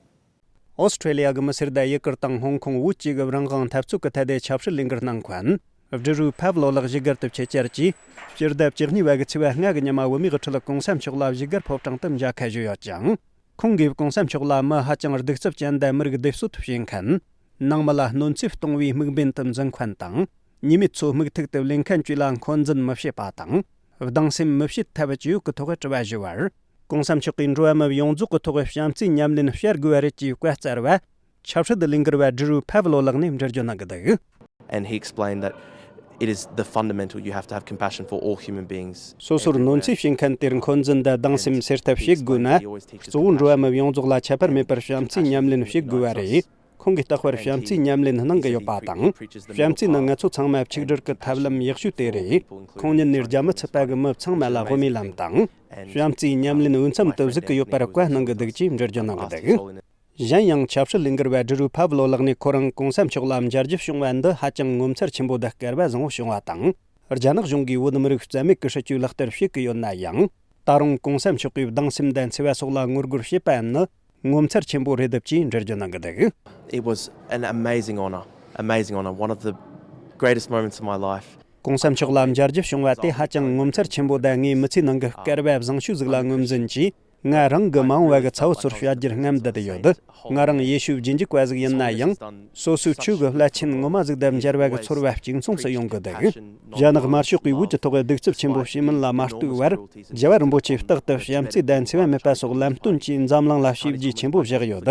ཨོ་སི་ཁྲེ་ལི་ཡ་གི་མི་སེར་དང་ཡུ་གུར་དང་ཧོང་ཀོང་བོད་བཅས་ཀྱི་རང་དབང་འཐབ་རྩོད་ཀྱི་ཐད་དེ་ཆབ་སྲིད་ལས་འགུལ་གནང་མཁན་ཌི་རུ་ཕབ་ལོ་ལགས་བཞུགས་སྒར་དུ་ཆེད་བཅར་གྱིས། སྤྱི་ཟླ་བཅུ་གཉིས་པ་གི་ཚེས་པ་ལྔ་གི་ཉི་མ་བོད་མིའི་དབུ་ཁྲིད་༸གོང་ས་མཆོག་ལ་བཞུགས་སྒར་ཕོ་བྲང་དུ་མཇལ་ཁ་ཞུས་ཡོད་ཅིང་། ཁོང་གིས་༸གོང་ས་མཆོག་ལ་མི་ཧ་ཅང་གདུག་རྩུབ་ཅན་དང་མི་རིགས་སྡེབ་གསོད་བྱེད་མཁན། ནང་མི་ལ་གནོད་འཚེ་གཏོང་བའི་དམིགས་འབེན་དུ་འཛིན་མཁན་དང་། ཉེས་མེད་ཚོ་མུ་མཐུད་དུ་ལེན་མཁན་བཅས་ལ་འཁོན་འཛིན་མི་བྱེད་པ་དང་། སྡང་སེམས་མི་བྱེད་ཐབས་ཇི་ཡོད་ཀྱི་ཐོག་དྲི་བ་ཞུས་པར། ༸གོང་ས་མཆོག་གིས་འགྲོ་བ་མི་ཡོངས་རྫོགས་ཀྱི་ཐོག་བྱམས་བརྩེའི་ཉམས་ལེན་བྱ་དགོས་པ་རེད་ཅེས་བཀའ་སྩལ་བ། ཆབ་སྲིད་ལས་འགུལ་བ་ཌི་རུ་ཕབ་ལོ་ལགས་ནས་འགྲེལ་བརྗོད་གནང་གི་འདུག And he explained that it is the fundamental, you have to have compassion for all human beings. སོ་སོར་གནོད་འཚེ་བྱེད་མཁན་དེར་འཁོན་འཛིན་དང་སྡང་སེམས་སེལ་ཐབས་བྱེད་དགོས་ན། གཙོ་བོ་འགྲོ་བ་མི་ཡོངས་རྫོགས་ལ་ཁྱད་པར་མེད་པར་བྱམས་བརྩེའི་ཉམས་ལེན་བྱེད་དགོས་པ་རེད། ཁོང་གིས་རྟག་པར་བྱམས་བརྩེའི་ཉམས་ལེན་གནང་གི་ཡོད་པ་དང་། བྱམས་བརྩེ་ནི་ང་ཚོ་ཚང་མ་ཆིག་སྒྲིལ་གྱི་ཐབས་ལམ་ཡག་ཤོས་དེ་རེད། ཁོང་ཉིད་ནས་རྒྱ་མི་ཚུད་པ་གི་མི་ཚང་མ་ལ་དབུ་མའི་ལམ་དང་། བྱམས་བརྩེའི་ཉམས་ལེན་འོས་འཚམ་དུ་གཟིགས་ཀྱི་ཡོད་པར་བཀའ་གནང་གི་འདུག་ཅེས་འགྲེལ་བརྗོད་གནང་གི་འདུག་གཞན་ཡང་ཆབ་སྲིད་ལས་འགུལ་བ་ཌི་རུ་ཕབ་ལོ་ལགས་ནས་ཁོ་རང་གོང་ས་མཆོག་ལ་མཇལ་རྒྱུ་བྱུང་བ་འདི་ཧ་ཅང་ངོ་མཚར་ཆེན་པོ་དང་སྐལ་བ་བཟང་བོ་བྱུང་བ་དང་། རྒྱ་ནག་གཞུང་གིས་བོད་མི་རིགས་རྩ་མེད་ཀྱི་སྲིད་ཇུས་ལག་བསྟར་བྱེད་ཀྱི་ཡོད་ན་ཡང་། ད་རུང་གོང་ས་མཆོག་གིས་སྡང་སེམས་དང་འཚེ་བ་སོགས་ལ་ངོ་རྒོལ་བྱེད་པ་ནི་ངོ་མཚར་ཆེན་པོ་རེད་འདུག་ཅེས་འགྲེལ་བརྗོད་གནང་གི་འདུག It was an amazing honor, amazing honor, one of the greatest moments of my life. གོང་ས་མཆོག་ལ་མཇལ་རྒྱུ་བྱུང་བ་དེ་ཧ་ཅང་ངོ་མཚར་ཆེན་པོ་དང་ངའི་མི་ཚེའི་ནང་གི་སྐལ་བ་བཟང་ཤོས་ཟིག་ལ་ངོས་འཛིན་གྱིས། ང་རང་གི་མ་འོངས་པ་གི་ཚ་བོ་ཚོར་བྱ་རྒྱུར་རྔམ་བསྡད་དེ་ཡོད། ང་རང་ཡེ་ཤུའི་རྗེས་འཇུག་པ་ཟིག་ཡིན་ན་ཡང་། སོ་སོའི་ཆོས་ཀྱི་བླ་ཆེན་ངོ་མ་ཟིག་དང་མཇལ་བ་གི་ཚོར་བ་གཅིག་མཚུངས་སུ་ཡོང་གི་འདུག་རྒྱ་ནག་དམར་ཤོག་གིས་བོད་ཀྱི་ཐོག་གདུག་རྩུབ་ཆེན་པོ་བྱས་མིན་ལ་མ་ལྟོས་པར། རྒྱལ་བ་རིན་པོ་ཆེས་རྟག་ཏུ་བྱམས་བརྩེ་དང་འཚེ་བ་མེད་པ་སོགས་ལམ་སྟོན་གྱིས་འཛམ་གླིང་ལ་བྱས་རྗེས་ཆེན་པོ་བཞག་ཡོད།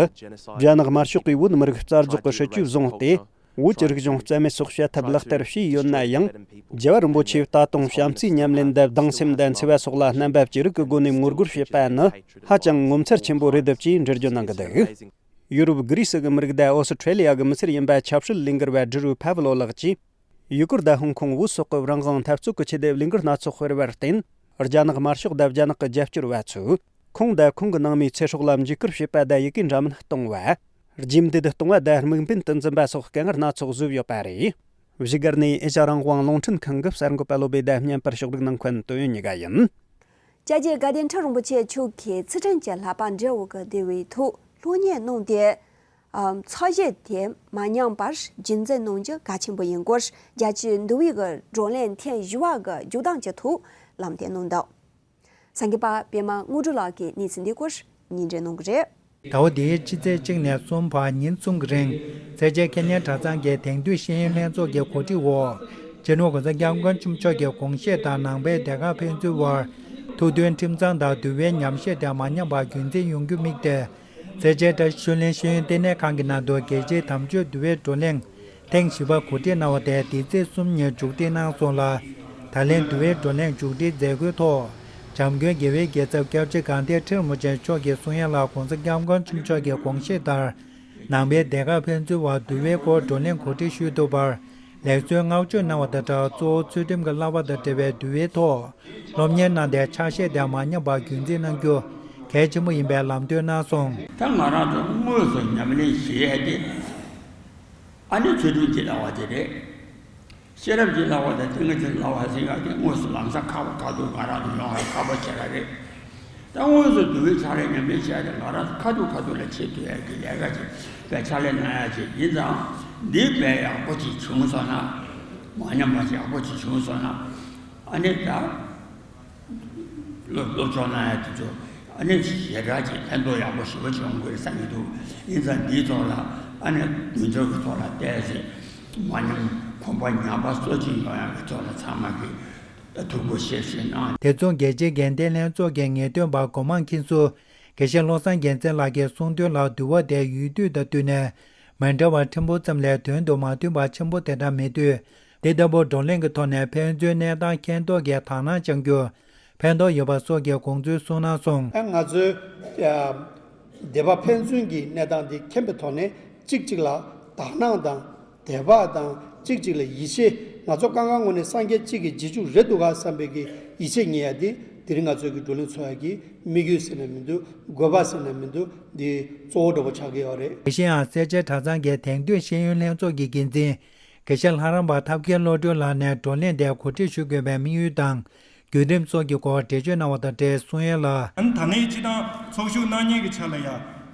རྒྱ་ནག་དམར་ཤོག་གིས་བོད་མི་རིགས་རྩ་རྫོགས་ཀྱི་སྲིད་ཇུས་བཟུང་སྟེ། བོད་ཀྱི་རིག་གཞུང་རྩ་མེད་སོགས་བྱ་ཐབས་ལག་བསྟར་བྱས་ཡོད་ན་ཡང་། རྒྱལ་བ་རིན་པོ་ཆེས་ད་དུང་བྱམས་བརྩེའི་ཉམས་ལེན་དང་སྡང་སེམས་དང་འཚེ་བ་སོགས་ལ་རྣམ་པ་ཅི་རིགས་ཀྱི་སྒོ་ནས་ངོ་རྒོལ་བྱེད་པ་ནི་ཧ་ཅང་ངོ་མཚར་ཆེན་པོ་རེད་འདུག་ཅེས་འགྲེལ་བརྗོད་གནང་གི་འདུག་ཡུ་རོབ་གྷི་རི་སི་གི་མི་རིགས་དང་ཨོ་སི་ཁྲེ་ལི་ཡ་གི་མི་སེར་ཡིན་པ་ཆབ་སྲིད་ལས་འགུལ་བ་ཌི་རུ་ཕ་བྷི་ལོ་ལགས་ཀྱིས། ཡུ་གུར་དང་ཧོང་ཀོང་བོད་སོགས་ཀྱི་རང་དབང་འཐབ་རྩོད་ཀྱི་ཆེད་དུ་ལས་འགུལ་སྣ་ཚོགས་སྤེལ་བར་བརྟེན། རྒྱ་ནག་དམར་ཤོག་དང་རྒྱ་ནག་གི་རྒྱབ་སྐྱོར་བ་ཚོས། ཁོང་དང་ཁོང་གི་ནང་མིའི་ཚེ་སྲོག་ལ་འཇིགས་སྐུལ་བྱེད་པ་དང་ཡི་གེ་འདྲ་མིན་གཏོང་བ། རྒྱུན་སྡོད་གཏོང་བ་དང་དམིགས་འབེན་དུ་འཛིན་པ་སོགས་དཀའ་ངལ་སྣ་ཚོགས་བཟོས་ཡོད་པ་རེད། བཞུགས་སྒར་ནས་ཨེ་ཤ་རང་དབང་རླུང་འཕྲིན་ཁང་གི་གསར་འགོད་པ་བློ་བྷེ་དང་བརྙན་པར་ཕྱོགས་སྒྲིག་གནང་མཁན་ཏོ་ཡོན་ཉི་ག་ཡིན། སྐྱབས་རྗེ་དགའ་ལྡན་ཁྲི་རིན་པོ་ཆེ་མཆོག་གིས་ཚུལ་ཁྲིམས་ཀྱི་བསླབ་པ་འབྲས་བུ་གི་བདེ་བའི་ཐོག་སློབ་གཉེར་གནང་སྟེ། ཚད་གཞི་དེ་མ་ཉམས་པར་རྒྱུན་འཛིན་གནང་རྒྱུ་གལ་ཆེན་པོ་ཡིན་སྐོར། རྒྱལ་སྤྱིའི་འདུལ་བའི་གི་བགྲོ་གླེང་ཐེངས་བཞི་བ་གི་བརྗོད་དོན་གྱི་ཐོག་ལམ་སྟོན་གནང་འདུག། གསར་འགོད་པ་པད་མ་དངོས་གྲུབ་ལགས་ཀྱིས་གནས་ཚུལ་འདིའི་སྐོར་སྙན་སྒྲོན་གནང་གི་རེད། ཟླ་བ་འདིའི་ཕྱི་ཚེས་གཅིག་ནས་གསུམ་བར་ཉིན་གསུམ་གྱི་རིང་། སེར་བྱེས་ཁེ་ཉན་གྲྭ་ཚང་གི་དེང་དུས་ཤེས་ཡོན་ལྷན་ཚོགས་ཀྱི་གོ་སྒྲིག་འོག། སྤྱི་ནོར་༸གོང་ས་༸སྐྱབས་མགོན་ཆེན་པོ་མཆོག་གི་དགོངས་བཞེད་དང་ནང་པའི་སྡེ་ཁག་ཕན་ཚུན་དབར་ཐུགས་མཐུན་ཁྲིམས་གཙང་དང་འདུལ་བའི་ཉམས་བཞེས་དེ་མ་ཉམས་པར་རྒྱུན་འཛིན་ཡོང་རྒྱུ་དམིགས་ཏེ། སེར་བྱེས་བཀྲ་ཤིས་ཆོས་གླིང་ཤེས་ཡོན་ལྟེ་གནས་ཁང་གི་ནང་དུ་རྒྱལ་སྤྱིའི་དམ་ཆོས་འདུལ་བའི་བགྲོ་གླེང་ཐེངས་བཞི་པ་གོ་སྒྲིག་གནང་བ་དེ་འདི་ཚེས་གསུམ་ཉིན་མཇུག་སྒྲིལ་གནང་སོང་ལ། ད་ལན་འདུལ་བའི་བགྲོ་གླེང་མཇུག་སྒྲིལ་མཛད་སྒོའི་ཐོག། འཇམ་མགོན་དགེ་བའི་རྒྱལ་ཚབ་སྐྱབས་རྗེ་དགའ་ལྡན་ཁྲི་རིན་པོ་ཆེ་མཆོག་གིས་གསུང་ཡ་ལ་༸གོང་ས་༸སྐྱབས་མགོན་ཆེན་པོ་མཆོག་གི་དགོངས་བཞེད་ལྟར། ནང་པའི་སྡེ་ཁག་ཕན་ཚུན་དབར་འདུལ་བའི་སྐོར་བགྲོ་གླེང་གོ་སྒྲིག་ཞུས་འདུག་པར། ལེགས་གསོལ་བསྔགས་བརྗོད་གནང་བ་དང་སྦྲགས། གཙོ་བོ་ཚུལ་ཁྲིམས་ཀྱི་བསླབ་པ་དང་འབྲེལ་བའི་འདུལ་བའི་ཐོག་སློབ་གཉེར་གནང་སྟེ་ཕྱག་བཞེས་དེ་མ་ཉམས་པར་རྒྱུན་འཛིན་གནང་རྒྱུ་གལ་ཆེན་པོ་ཡིན་པའི་ལམ་སྟོན་གནང་སོང་། ད་ང་རང་ཚོ་དངོས་སུ་ཉམས་ལེན་བྱེད་ཡས་དེ། ཨ་ནི་ཚུལ་ཁྲིམས་ཀྱི་བསླབ་པ་དེ་རེད། ཤེས་རབ་ཀྱི་བསླབ་པ་དང་ཏིང་ངེ་འཛིན་བསླབ་པ་ཟེར་ཡག་དེ་དངོས་སུ་ལམ་སང་ཁག་པོ་ཁག་སྡུག་ང་རང་ཚོ་མྱོང་ཡག་ཁག་པོ་ཞེ་དྲག་རེད། ད་དངོས་སུ་འདུལ་བའི་ཕྱག་ལས་ཉམས་ལེན་བྱས་ཏེ་ང་རང་ཚོ་ཁ་ཐུག་ཁ་ཐུག་ལ་བྱེད་ཐུབ་ཡག་གི་ལས་ཀ་ཅིག་དཔེ་ཕྱག་ལས་གནང་ཡག་ཅིག་ཡིན་ཙང་། འདི་དཔེ་ཡག་པོ་ཅིག་བྱུང་སོང་ན། མ་ཉམས་པ་ཡག་པོ་ཅིག་བྱུང་སོང་ན། ཨ་ནི་ད། སློབ་སློབ་སྦྱོང་གནང་ཡག་དེ་ཚོ་ཨ་ནི་ཞེ་དྲག་ཅིག་ཕན་ཐོགས་ཡག་པོ་ཞེ་པོ་བྱུང་དགོས་བསམ་གྱི་འདུག། ཡིན་ཙང་འདིའི་ཐོག་ལ་ཨ་ནི་མདུན་ལྕོག་གི་ཐོག་ལ་བལྟས་ཚེ་མ་ཉམས་གོམ་པ་ཉམས་པ་གསོ་སྐྱོང་ཡོང་ཡག་གི་ཐོག་ལ་ཚང་མ་གིས་ཐུགས་ཁུར་བཞེས་བཞེས་གནང་། དེ་མཚུངས་རྒྱལ་སྤྱིའི་དགེ་ལྡན་ལྷན་ཚོགས་ཀྱི་ངེས་སྟོན་པ་སྒོ་མང་མཁན་ཟུར་དགེ་བཤེས་བློ་བཟང་རྒྱལ་མཚན་ལགས་ཀྱིས་གསུངས་དོན་ལ། འདུལ་བ་དེ་ཡུལ་དུས་དང་བསྟུན་ནས་མི་འདྲ་བ་ཕྲན་བུ་ཙམ་ལས་དོན་དུ་མ་མཐུན་པ་ཆེན་པོ་དེ་འདྲ་མེད་དུས། འདི་ལྟ་བུ་བགྲོ་གླེང་གི་ཐོག་ནས་ཕན་ཚུན་གནས་སྟངས་མཁྱེན་རྟོགས་ཀྱི་དག་སྣང་བཅང་རྒྱུ་ཕན་ཐོགས་ཡོད་པ་སོགས་ཀྱི་དགོངས་ཚུལ་གསུངས་གནང་སོང་། ང་ཚོའི་སྡེ་པ་ཕན་ཚུན་གྱི་གནས་སྟངས་འདི་མཁྱེན་པའི་ཐོག་ནས་གཅིག་གཅིག་ལ་དག་སྣང་དང་དད་པ་དང་། གཅིག་གཅིག་ལ་ཡིད་ཆེས། ང་ཚོ་གང་ག་ངོས་ནས་སངས་རྒྱས་གཅིག་གི་རྗེས་འཇུག་རེད་འདུག་ག་བསམ་པའི་གི་ཡིད་ཆེས་རྙེད་ཡ་འདི་དེ་རིང་ང་ཚོའི་གི་བགྲོ་གླེང་ཚོགས་ཡ་གི་དམིགས་ཡུལ་ཟེར་ན་མི་འདུག། དགོས་པ་ཟེར་ན་མི་འདུག། འདི་གཙོ་བོ་འདྲ་པོ་ཆགས་ཀྱི་ཡོད་རེད། དེ་བཞིན་ཡང་སེར་བྱེས་གྲྭ་ཚང་གི་དེང་དུས་ཤེས་ཡོན་ལྷན་ཚོགས་ཀྱི་འགན་འཛིན་དགེ་བཤེས་ལྷ་རམས་པ་ཐབས་མཁས་བློ་གྲོས་ལགས་ནས་བགྲོ་གླེང་དེ་གོ་སྒྲིག་ཞུ་དགོས་པའི་དམིགས་ཡུལ་དང་བརྒྱུད་རིམ་སོགས་ཀྱི་སྐོར་འགྲེལ་བརྗོད་གནང་བ་དང་འབྲེལ་གསུང་ཡ་ལ། ཨ་ནི་ད་ནི་སྤྱི་བཏང་ཚོགས་ཞུགས་གནང་མཁན་གྱི་ཆ་ལ་ཡ།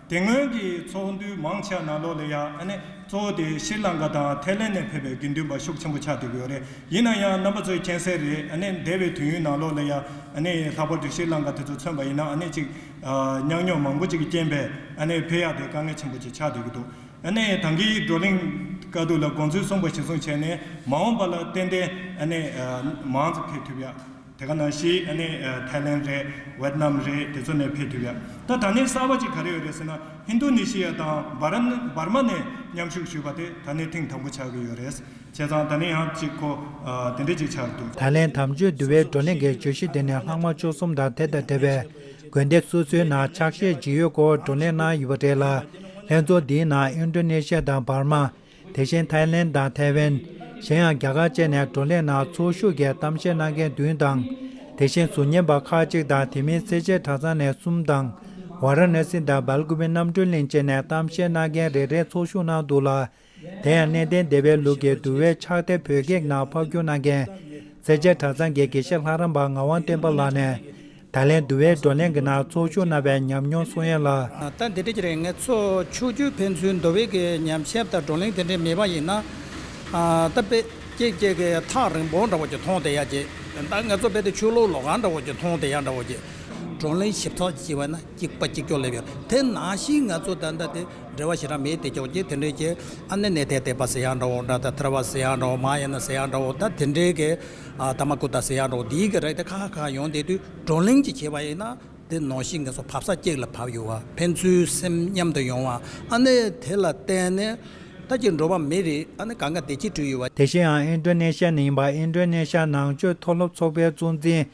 དེ་སྔོན་གྱི་ཚོགས་འདུ་མང་ཆེ་བ་ནང་ལོགས་ལ་ཡ། ཨ་ནི་གཙོ་བོ་དེ་ཤྲི་ལང་ཀ་དང་ཐའི་ལེན་ནས་ཕེབས་པའི་དགེ་འདུན་པ་ཤུགས་ཆེན་པོ་ཆགས་བསྡད་ཀྱི་ཡོད་རེད། ཡིན་ན་ཡང་རྣམ་པ་ཚོས་མཁྱེན་གསལ་རེད། ཨ་ནི་འདས་པའི་དུས་ཡུན་ནང་ལོགས་ལ་ཡ། ཨ་ནི་ལྷག་པར་དུ་ཤྲི་ལང་ཀ་དེ་ཚོ་མཚོན་པ་ཡིན་ན། ཨ་ནི་ཅིག་ཨ་ཉམས་མྱོང་མང་པོ་ཅིག་གི་རྐྱེན་པས། ཨ་ནི་ཕེབས་ཡག་དེ་དཀའ་ངལ་ཆེན་པོ་ཅིག་ཆགས་བསྡད་ཀྱི་འདུག། ཨ་ནི་ད་གིན་བགྲོ་གླེང་སྐབས་དུས་ལ་དགོངས་ཚུལ་གསུངས་པ་གཞིར་བཟུང་བྱས་ནས་མ་འོངས་པ་ལ་ཏན་ཏན་ཨ་ནི་ཨ་མང་ཙམ་ཕེབས་ཐུབ་ཡག། དེ་ག་ནང་བཞིན་ཨ་ནི་ཨ་ཐའི་ལེན་རེད། ཝེད་ནམ་རེད། དེ་ཚོ་ནས་ཕེབས་ཐུབ་ཡག། ད་ད་ནི་གསར་པ་ཅིག་ག་རེ་ཡོད་རེད་ཟེར་ན། ཧིན་རྡུ་ནི་ཤི་ཡ་དང་འབར་འབར་མ་ནས་མཉམ་ཞུགས་ཞུས་པ་དེ་ད་ནི་ཐེངས་དང་པོ་ཆགས་ཀྱི་ཡོད་རེད། བྱས་ཙང་ད་ནི་ཡང་ཅིག་ཁོ་ཨ་དེ་འདྲ་ཅིག་ཆགས་འདུག། ད་ལན་དམ་ཆོས་འདུལ་བའི་བགྲོ་གླེང་གི་བརྗོད་གཞི་དེ་ནི་ལྷག་མ་བཅུ་གསུམ་དང་དེ་དང་འབྲེལ་བའི་དགོན་སྡེ་སོ་སོའི་ནང་ཕྱག་བཞེས་ཇི་ཡོད་སྐོར་བགྲོ་གླེང་གནང་ཡོད་པ་རེད་ལ། ལྷན་ཚོགས་འདིའི་ནང་ཨིན་ཌོ་ནེ་ཤི་ཡ་དང་འབར་མ། དེ་བཞིན་ཐའི་ལེན་དང་ཐའེ་ཝན། གཞན་ཡང་རྒྱ་གར་བཅས་ནས་བགྲོ་གླེང་ནང་ཚོགས་ཞུགས་ཀྱིས་གཏམ་བཤད་གནང་མཁན་བདུན་དང་། དེ་བཞིན་ཟུར་ཉན་པ་ཁག་ཅིག་དང་། དེ་མིན་སེར་བྱེས་གྲྭ་ཚང་ནས་གསུམ་དང་། ཝཱ་ར་ཎ་སི་དང་སྦེལ་ཀུ་པེ་རྣམ་གྲོལ་གླིང་བཅས་ནས་གཏམ་བཤད་གནང་མཁན་རེ་རེ་ཚོགས་ཞུགས་གནང་འདུག་ལ། དེ་ཡང་གནས་བརྟན་སྡེ་པའི་ལུགས་ཀྱི་འདུལ་བའི་ཕྱག་དེབ་བོད་སྐད་ནང་ཕབ་བསྒྱུར་གནང་མཁན། སེར་བྱེས་གྲྭ་ཚང་གི་དགེ་བཤེས་ལྷ་རམས་པ་ངག་དབང་བསྟན་པ་ལགས་ནས། ད་ལན་འདུལ་བའི་བགྲོ་གླེང་གི་ནང་ཚོགས་ཞུགས་གནང་བའི་ཉམས་མྱོང་གསུང་ཡས་ལ། ད་འདི་འདྲ་ཅིག་རེད། ངས་ཚོགས་ཆོས་བརྒྱུད་ཕན་ཚུན་འདུལ་བའི་གི་ཉམས་ཞིབ་དང་བགྲོ་གླེང་དེ་འདྲ་མེད་པ་ཡིན་ན། ད་དཔེ་ཀྱེ་ཀྱེ་གི་ཐག་རིང་པོ་འདྲ་བོ་ཅིག་མཐོང་བསྡད་ཡ་ཅིག། ད་ང་ཚོ་རྦད་དེ་ཆོས་ལུགས་ལོགས་ཀ་འདྲ་བོ་ཅིག་མཐོང་བསྡད་ཡ་འདྲ་བོ་ཅིག། བགྲོ་གླེང་ཞིབ་ཚགས་བྱས་པ་ན་གཅིག་པ་གཅིག་ཀྱོག་སླེབས་ཡོད། དེ་ནང་བཞིན་ང་ཚོ་ད་ལྟ་དེ་འབྲེལ་བ་ཞེ་དྲག་མེད་དེ་ཅོག་ཅིག་དེ་འདྲའི་ཅིག། ཨ་ནི་ནེ་ཐེ་ཏེ་པ་ཟེར་ཡ་འདྲ་བོ་འདྲ། ད་ཐར་བ་ཟེར་ཡ་འདྲ་བོ། མ་ཡ་ན་ཟེར་ཡ་འདྲ་བོ། ད་དེ་འདྲའི་གི་ཨ་ཏ་མ་ཀུ་ཏ་ཟེར་ཡ་འདྲ་བོ། དེའི་གི་རིགས་དེ་ཁ་ཁ་ཡོང་བསྡད་དུས་བགྲོ་གླེང་ཅིག་བྱས་པ་ཡིན་ན། དེ་ནང་བཞིན་ང་ཚོ་བབས་ས་གཅིག་ལ་བབས་ཡོད་པ། ཕན་ཚུན་སེམས་མཉམ་དུ་ཡོང་བ། ཨ་ནི་དེ་ལ་བརྟེན་ནས་ད་ཅིག་འགྲོ་བ་མི་རིགས་ཨ་ནི་གང་ག་བདེ་སྐྱིད་བསྐྲུན་ཡོད་པ། དེ་བཞིན་ཡང་ཨིན་ཌོ་ནེ་ཤི་ཡ་ནས་ཡིན་པ། ཨིན་ཌོ་ནེ་ཤི་ཡ་ནང་ཆོས་མཐོ་སློབ་ཚོགས་པའི་གཙོ་འཛིན་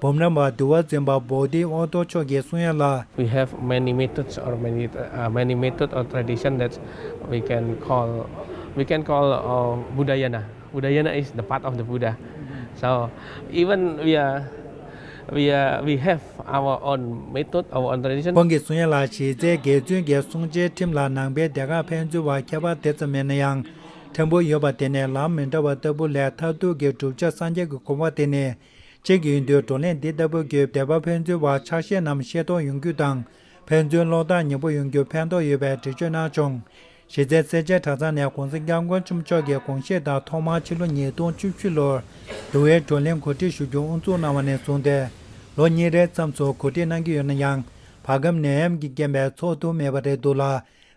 འབུམ་རམས་པ་འདུལ་བ་འཛིན་པ་བོ་དྷི་ཨོ་ཏོ་མཆོག་གིས་གསུང་ཡ་ལ། We have many methods or many, uh, many method or tradition that we can call, we can call, uh, Budayana. Udayana is the path of the Buddha. So even we are, we are, we have our own method, our own tradition. ཁོང་གིས་གསུང་ཡ་ལ། གཞི་རྩའི་དགེ་བཙུན་གྱི་གསུང་ཆོས་ཁྲིམས་ལ་ནང་པའི་སྡེ་ཁག་ཕན་ཚུན་བར་ཁྱད་པར་དེ་ཙམ་མེད་ན་ཡང་། ཕྲན་བུ་ཡོད་པ་དེ་ནི་ལམ་མི་འདྲ་བ་ལྟ་བུ་ལས་མཐར་ཐུག་གི་བསྒྲུབ་བྱ་སངས་རྒྱས་ཀྱི་གོ་འཕང་དེ་ནི་གཅིག་ཡིན་དུས། བགྲོ་གླེང་འདི་ལྟ་བུ་གིས་དད་པ་ཕན་ཚུན་བར་ཆ་ཤས་རྣམས་ཤེས་རྟོགས་ཡོང་རྒྱུ་དང་། ཕན་ཚུན་བློ་ཐག་ཉེ་པོ་ཡོང་རྒྱུར་ཕན་ཐོགས་ཡོད་པའི་འགྲེལ་བརྗོད་གནང་བྱུང་། གཞི་རྩའི་སེར་བྱེས་གྲྭ་ཚང་ནས་༸གོང་ས་༸སྐྱབས་མགོན་ཆེན་པོ་མཆོག་གི་དགོངས་བཞེད་ལྟར་ཐོག་མར་ཕྱི་ལོ་ཉིས་སྟོང་བཅུ་བཞི་ལོར་འདུལ་བའི་བགྲོ་གླེང་གོ་སྒྲིག་ཞུ་རྒྱུ་དབུ་འཛུགས་གནང་བ་ནས་བཟུང་སྟེ། ལོ་གཉིས་རེའི་མཚམས་སུ་གོ་སྒྲིག་གནང་གི་ཡོད་ན་ཡང་། བར་སྐབས་ནད་ཡམས་ཀྱི་རྐྱེན་པས་འཚོགས་ཐུབ་མེད་པ་རེད་འདུག་ལ།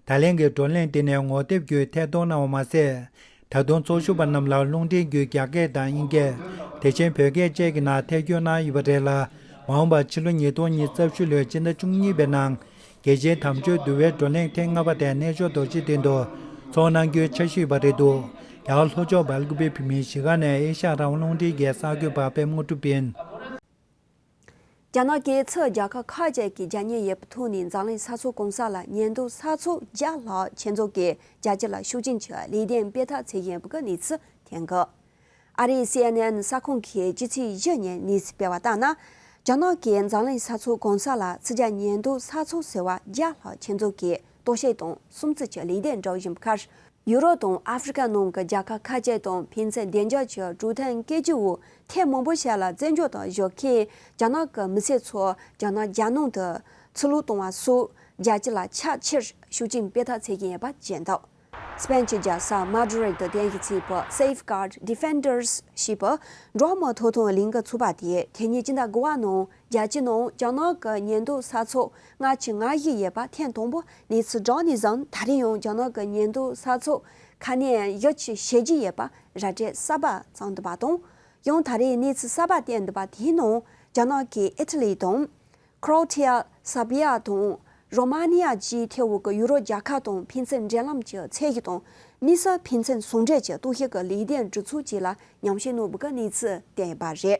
ད་ལན་གྱི་བགྲོ་གླེང་དེ་ནི་ངོ་དེབ་བརྒྱུད་ཐད་གཏོང་གནང་བ་མ་ཟད། ད་དུང་ཚོགས་ཞུགས་པ་རྣམས་ལ་རླུང་འཕྲིན་བརྒྱུད་རྒྱ་སྐད་དང་དབྱིན་སྐད། དེ་བཞིན་བོད་སྐད་བཅས་ཀྱི་ནང་ཐད་སྐྱོར་གནང་ཡོད་པ་རེད་ལ། མ་འོངས་པར་ཕྱི་ལོ་ཉིས་སྟོང་ཉི་ཤུ་རྩ་བཞི་ལོའི་སྤྱི་ཟླ་བཅུ་གཉིས་པའི་ནང་། རྒྱལ་སྤྱིའི་དམ་ཆོས་འདུལ་བའི་བགྲོ་གླེང་ཐེངས་ལྔ་པ་དེ་གནས་མཆོག་རྡོ་རྗེ་གདན་དུ་ཚོགས་གནང་རྒྱུའི་འཆར་གཞི་ཡོད་པ་རེད་འདུག་རྒྱ་གར་ལྷོ་ཕྱོགས་སྦེལ་ཀུ་པེ་བོད་མིའི་གཞིས་ཀ་ནས་ཨེ་ཤ་ཡ་རང་དབང་རླུང་འཕྲིན་གྱི་གསར་འགོད་པ་པད་མ་གྲུབ་ཡིན། རྒྱ་ནག་གིས་ཕྱིར་རྒྱལ་ཁབ་ཁག་ཅིག་གི་རྒྱ་མྱེལ་ཡོད་པའི་ཐོག་ནས་འཛམ་གླིང་ས་ཚོགས་གོང་ས་ལ་ཉིན་ཐོ་ས་ཚོགས་བརྒྱ་ལྷག་ཆེད་འཛུགས་ཀྱིས་རྒྱལ་སྤྱི་ལ་ཤུགས་རྐྱེན་གྱི་ལས་དོན་སྤེལ་ཐབས་བྱེད་ཀྱི་ཡོད་པའི་གནས་ཚུལ་ཐོན་གྱི། ཨ་རིའི་སི་ཨེན་ཨེན་གསར་ཁང་གིས་སྤྱི་ཚེས་བཞི་ཉིན་གནས་ཚུལ་སྤེལ་བ་ལྟར་ན། རྒྱ་ནག་གིས་འཛམ་གླིང་ས་ཚོགས་གོང་ས་ལ་ཕྱི་རྒྱལ་ཉིན་ཐོ་ས་ཚོགས་ཟེར་བ་བརྒྱ་ལྷག་ཆེད་འཛུགས་ཀྱིས་གཏོར་བཤིག་དང་སྲུང་བརྩི་གྱི་ལས་དོན་སྒྲུབ་བཞིན་པའི་ཁར། ཡུ་རོབ་དང་ཨ་ཧྥེ་རི་ཁ་ནང་གི་རྒྱལ་ཁབ་ཁ་ཤས་དང་ཕན་ཚུན་བདེ་འཇགས་ཀྱི་གྲོས་མཐུན་བཀོད་རྒྱུ་བོ་ཐེངས་མང་པོ་ཞིག་ལ་བཙན་འཇུག་དང་བཞག་མཁན་རྒྱ་ནག་གི་མི་སེར་ཚོ་རྒྱ་ནག་རྒྱལ་ནང་དུ་ཚུར་ལོག་གཏོང་བ་སོགས་རྒྱལ་སྤྱི་ལ་ཕྱག་ཕྱིར་ཤུགས་རྐྱེན་སྤེལ་ཐབས་བྱེད་ཀྱིན་ཡོད་པ་བཅས་འདུག་སྤེན་ཆེན་རྒྱལ་ས་མཱ་ཌི་རིད་དུ་རྟེན་གཞི་བྱས་པའི་Safeguard Defenders ཞེས་པའི་འགྲོ་བ་མིའི་ཐོབ་ཐང་ལས་འགུལ་ཚོགས་པ་དེས་དེ་ཉིན་སྤྱི་ཟླ་དགུ་པ་ནང་རྒྱལ་སྤྱི་ནང་རྒྱ་ནག་གི་ཉིན་ཐོ་ས་ཚོགས་སྔ་ཕྱི་ལྔ་ཞིག་ཡོད་པ་ཐེངས་དང་པོ་གནས་ཚུལ་བསྒྲགས་ནས་བཟུང་ད་རེས་ཡང་རྒྱ་ནག་གི་ཉིན་ཐོ་ས་ཚོགས་ཁ་སྣོན་ཡོ་ཆུ་བྱེད་ཀྱི་ཡོད་པ་ར་སྤྲོད་གསར་པ་བརྩམས་འདུག་པ་དང་། ཡང་ད་རེས་གནས་ཚུལ་གསར་པ་བཏོན་འདུག་པ་དེའི་ནང་རྒྱ་ནག་གིས་ཨི་ཊ་ལི་དང་། ཁྲོ་ཨེ་ཤི་ཡ། སར་བྷི་ཡ་དང་། རོ་མ་ནི་ཡ་བཅས་ཐེ་བོ་གི་ཡུ་རོབ་རྒྱལ་ཁབ་དང་ཕན་ཚུན་འབྲེལ་ལམ་གྱི་ཚད་གཞི་དང་། དམིགས་བསལ་ཕན་ཚུན་ཟུང་འབྲེལ་གྱི་གཏོར་བཤིག་གི་ལས་དོན་སྒྲུབ་ཚུལ་བཅས་ལ་ཉམས་ཞིབ་གནང་བའི་གནས་ཚུལ་བསྟན་ཡོད་པ་རེད།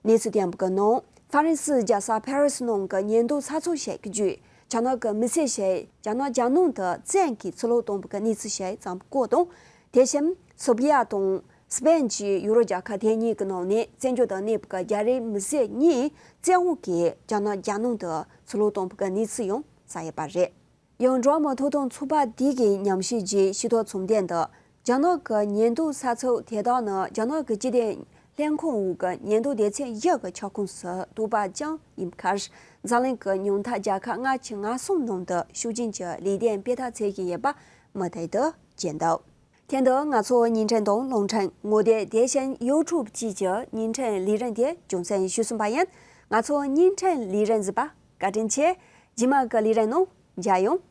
གནས་ཚུལ་བསྟན་པའི་ནང་། ཧྥ་རན་སིའི་རྒྱལ་ས་ཕ་རི་སི་ནང་གི་ཉིན་ཐོ་ས་ཚོགས་ཤིག་གི་བརྒྱུད། རྒྱ་ནག་གི་མི་སེར་ཞིག་རྒྱ་ནག་རྒྱལ་ནང་དུ་བཙན་གྱིས་ཚུར་ལོག་གཏོང་བའི་གནས་ཚུལ་ཞིག་བརྩམས་པའི་སྐོར་དང་། དེ་བཞིན་སེར་བྷི་ཡ་དང་། སྤེན་བཅས་ཡུ་རོབ་རྒྱལ་ཁབ་དེ་གཉིས་ཀྱི་ནང་ནས་བཙན་བྱོལ་དུ་གནས་པའི་རྒྱ་རིགས་མི་སེར་གཉིས་བཙན་འོག་གིས་རྒྱ་ནག་རྒྱལ་ནང་དུ་ཚུར་ལོག་གཏོང་བའི་གནས་ཚུལ་ཡང་གསལ་ཡོད་པ་རེད། ཡང་འགྲོ་བ་མིའི་ཐོབ་ཐང་ཚོགས་པ་དེ་གི་ཉམས་ཞིབ་ཀྱི་ཤེས་རྟོགས་ཚོམས་དོན་དུ། རྒྱ་ནག་གི་ཉིན་ཐོ་ས་ཚོགས་དེ་དག་ནི་རྒྱ་ནག་གི་སྤྱི་བདེ་ལྷན་ཁང་འོག་གི་ཉིན་ཐོ་སྡེ་ཚན་བཞི་གི་ཁྱབ་ཁོངས་སུ་གཏོགས་པ་ཀྱང་ཡིན་པའི་ཁར། འཛམ་གླིང་གི་ཉུང་མཐའ་རྒྱལ་ཁབ་ལྔ་བཅུ་ང་གསུམ་ནང་དུ་ཤུགས་རྐྱེན་གྱི་ལས་དོན་སྤེལ་ཐབས་བྱེད་ཀྱི་ཡོད་པ་མུ་མཐུད་དུ་བརྗོད་འདུག་དེ་འདི་ང་ཚོའི་བརྙན་འཕྲིན་དང་རླུང་འཕྲིན་ངོ་དེབ་དེ་བཞིན་ཡུ་ཊུབ་བཅས་ཀྱི་བརྙན་འཕྲིན་ལས་རིམ་དེ་རྒྱུན་འཛིན་ཞུས་ཟིན་པ་ཡིན། ང་ཚོའི་བརྙན་འཕྲིན་ལས་རིམ་གཟིགས་པ་བཀའ་དྲིན་ཆེ། རྗེས་མ་གི་ལས་རིམ་ནང་མཇལ་ཡོང་།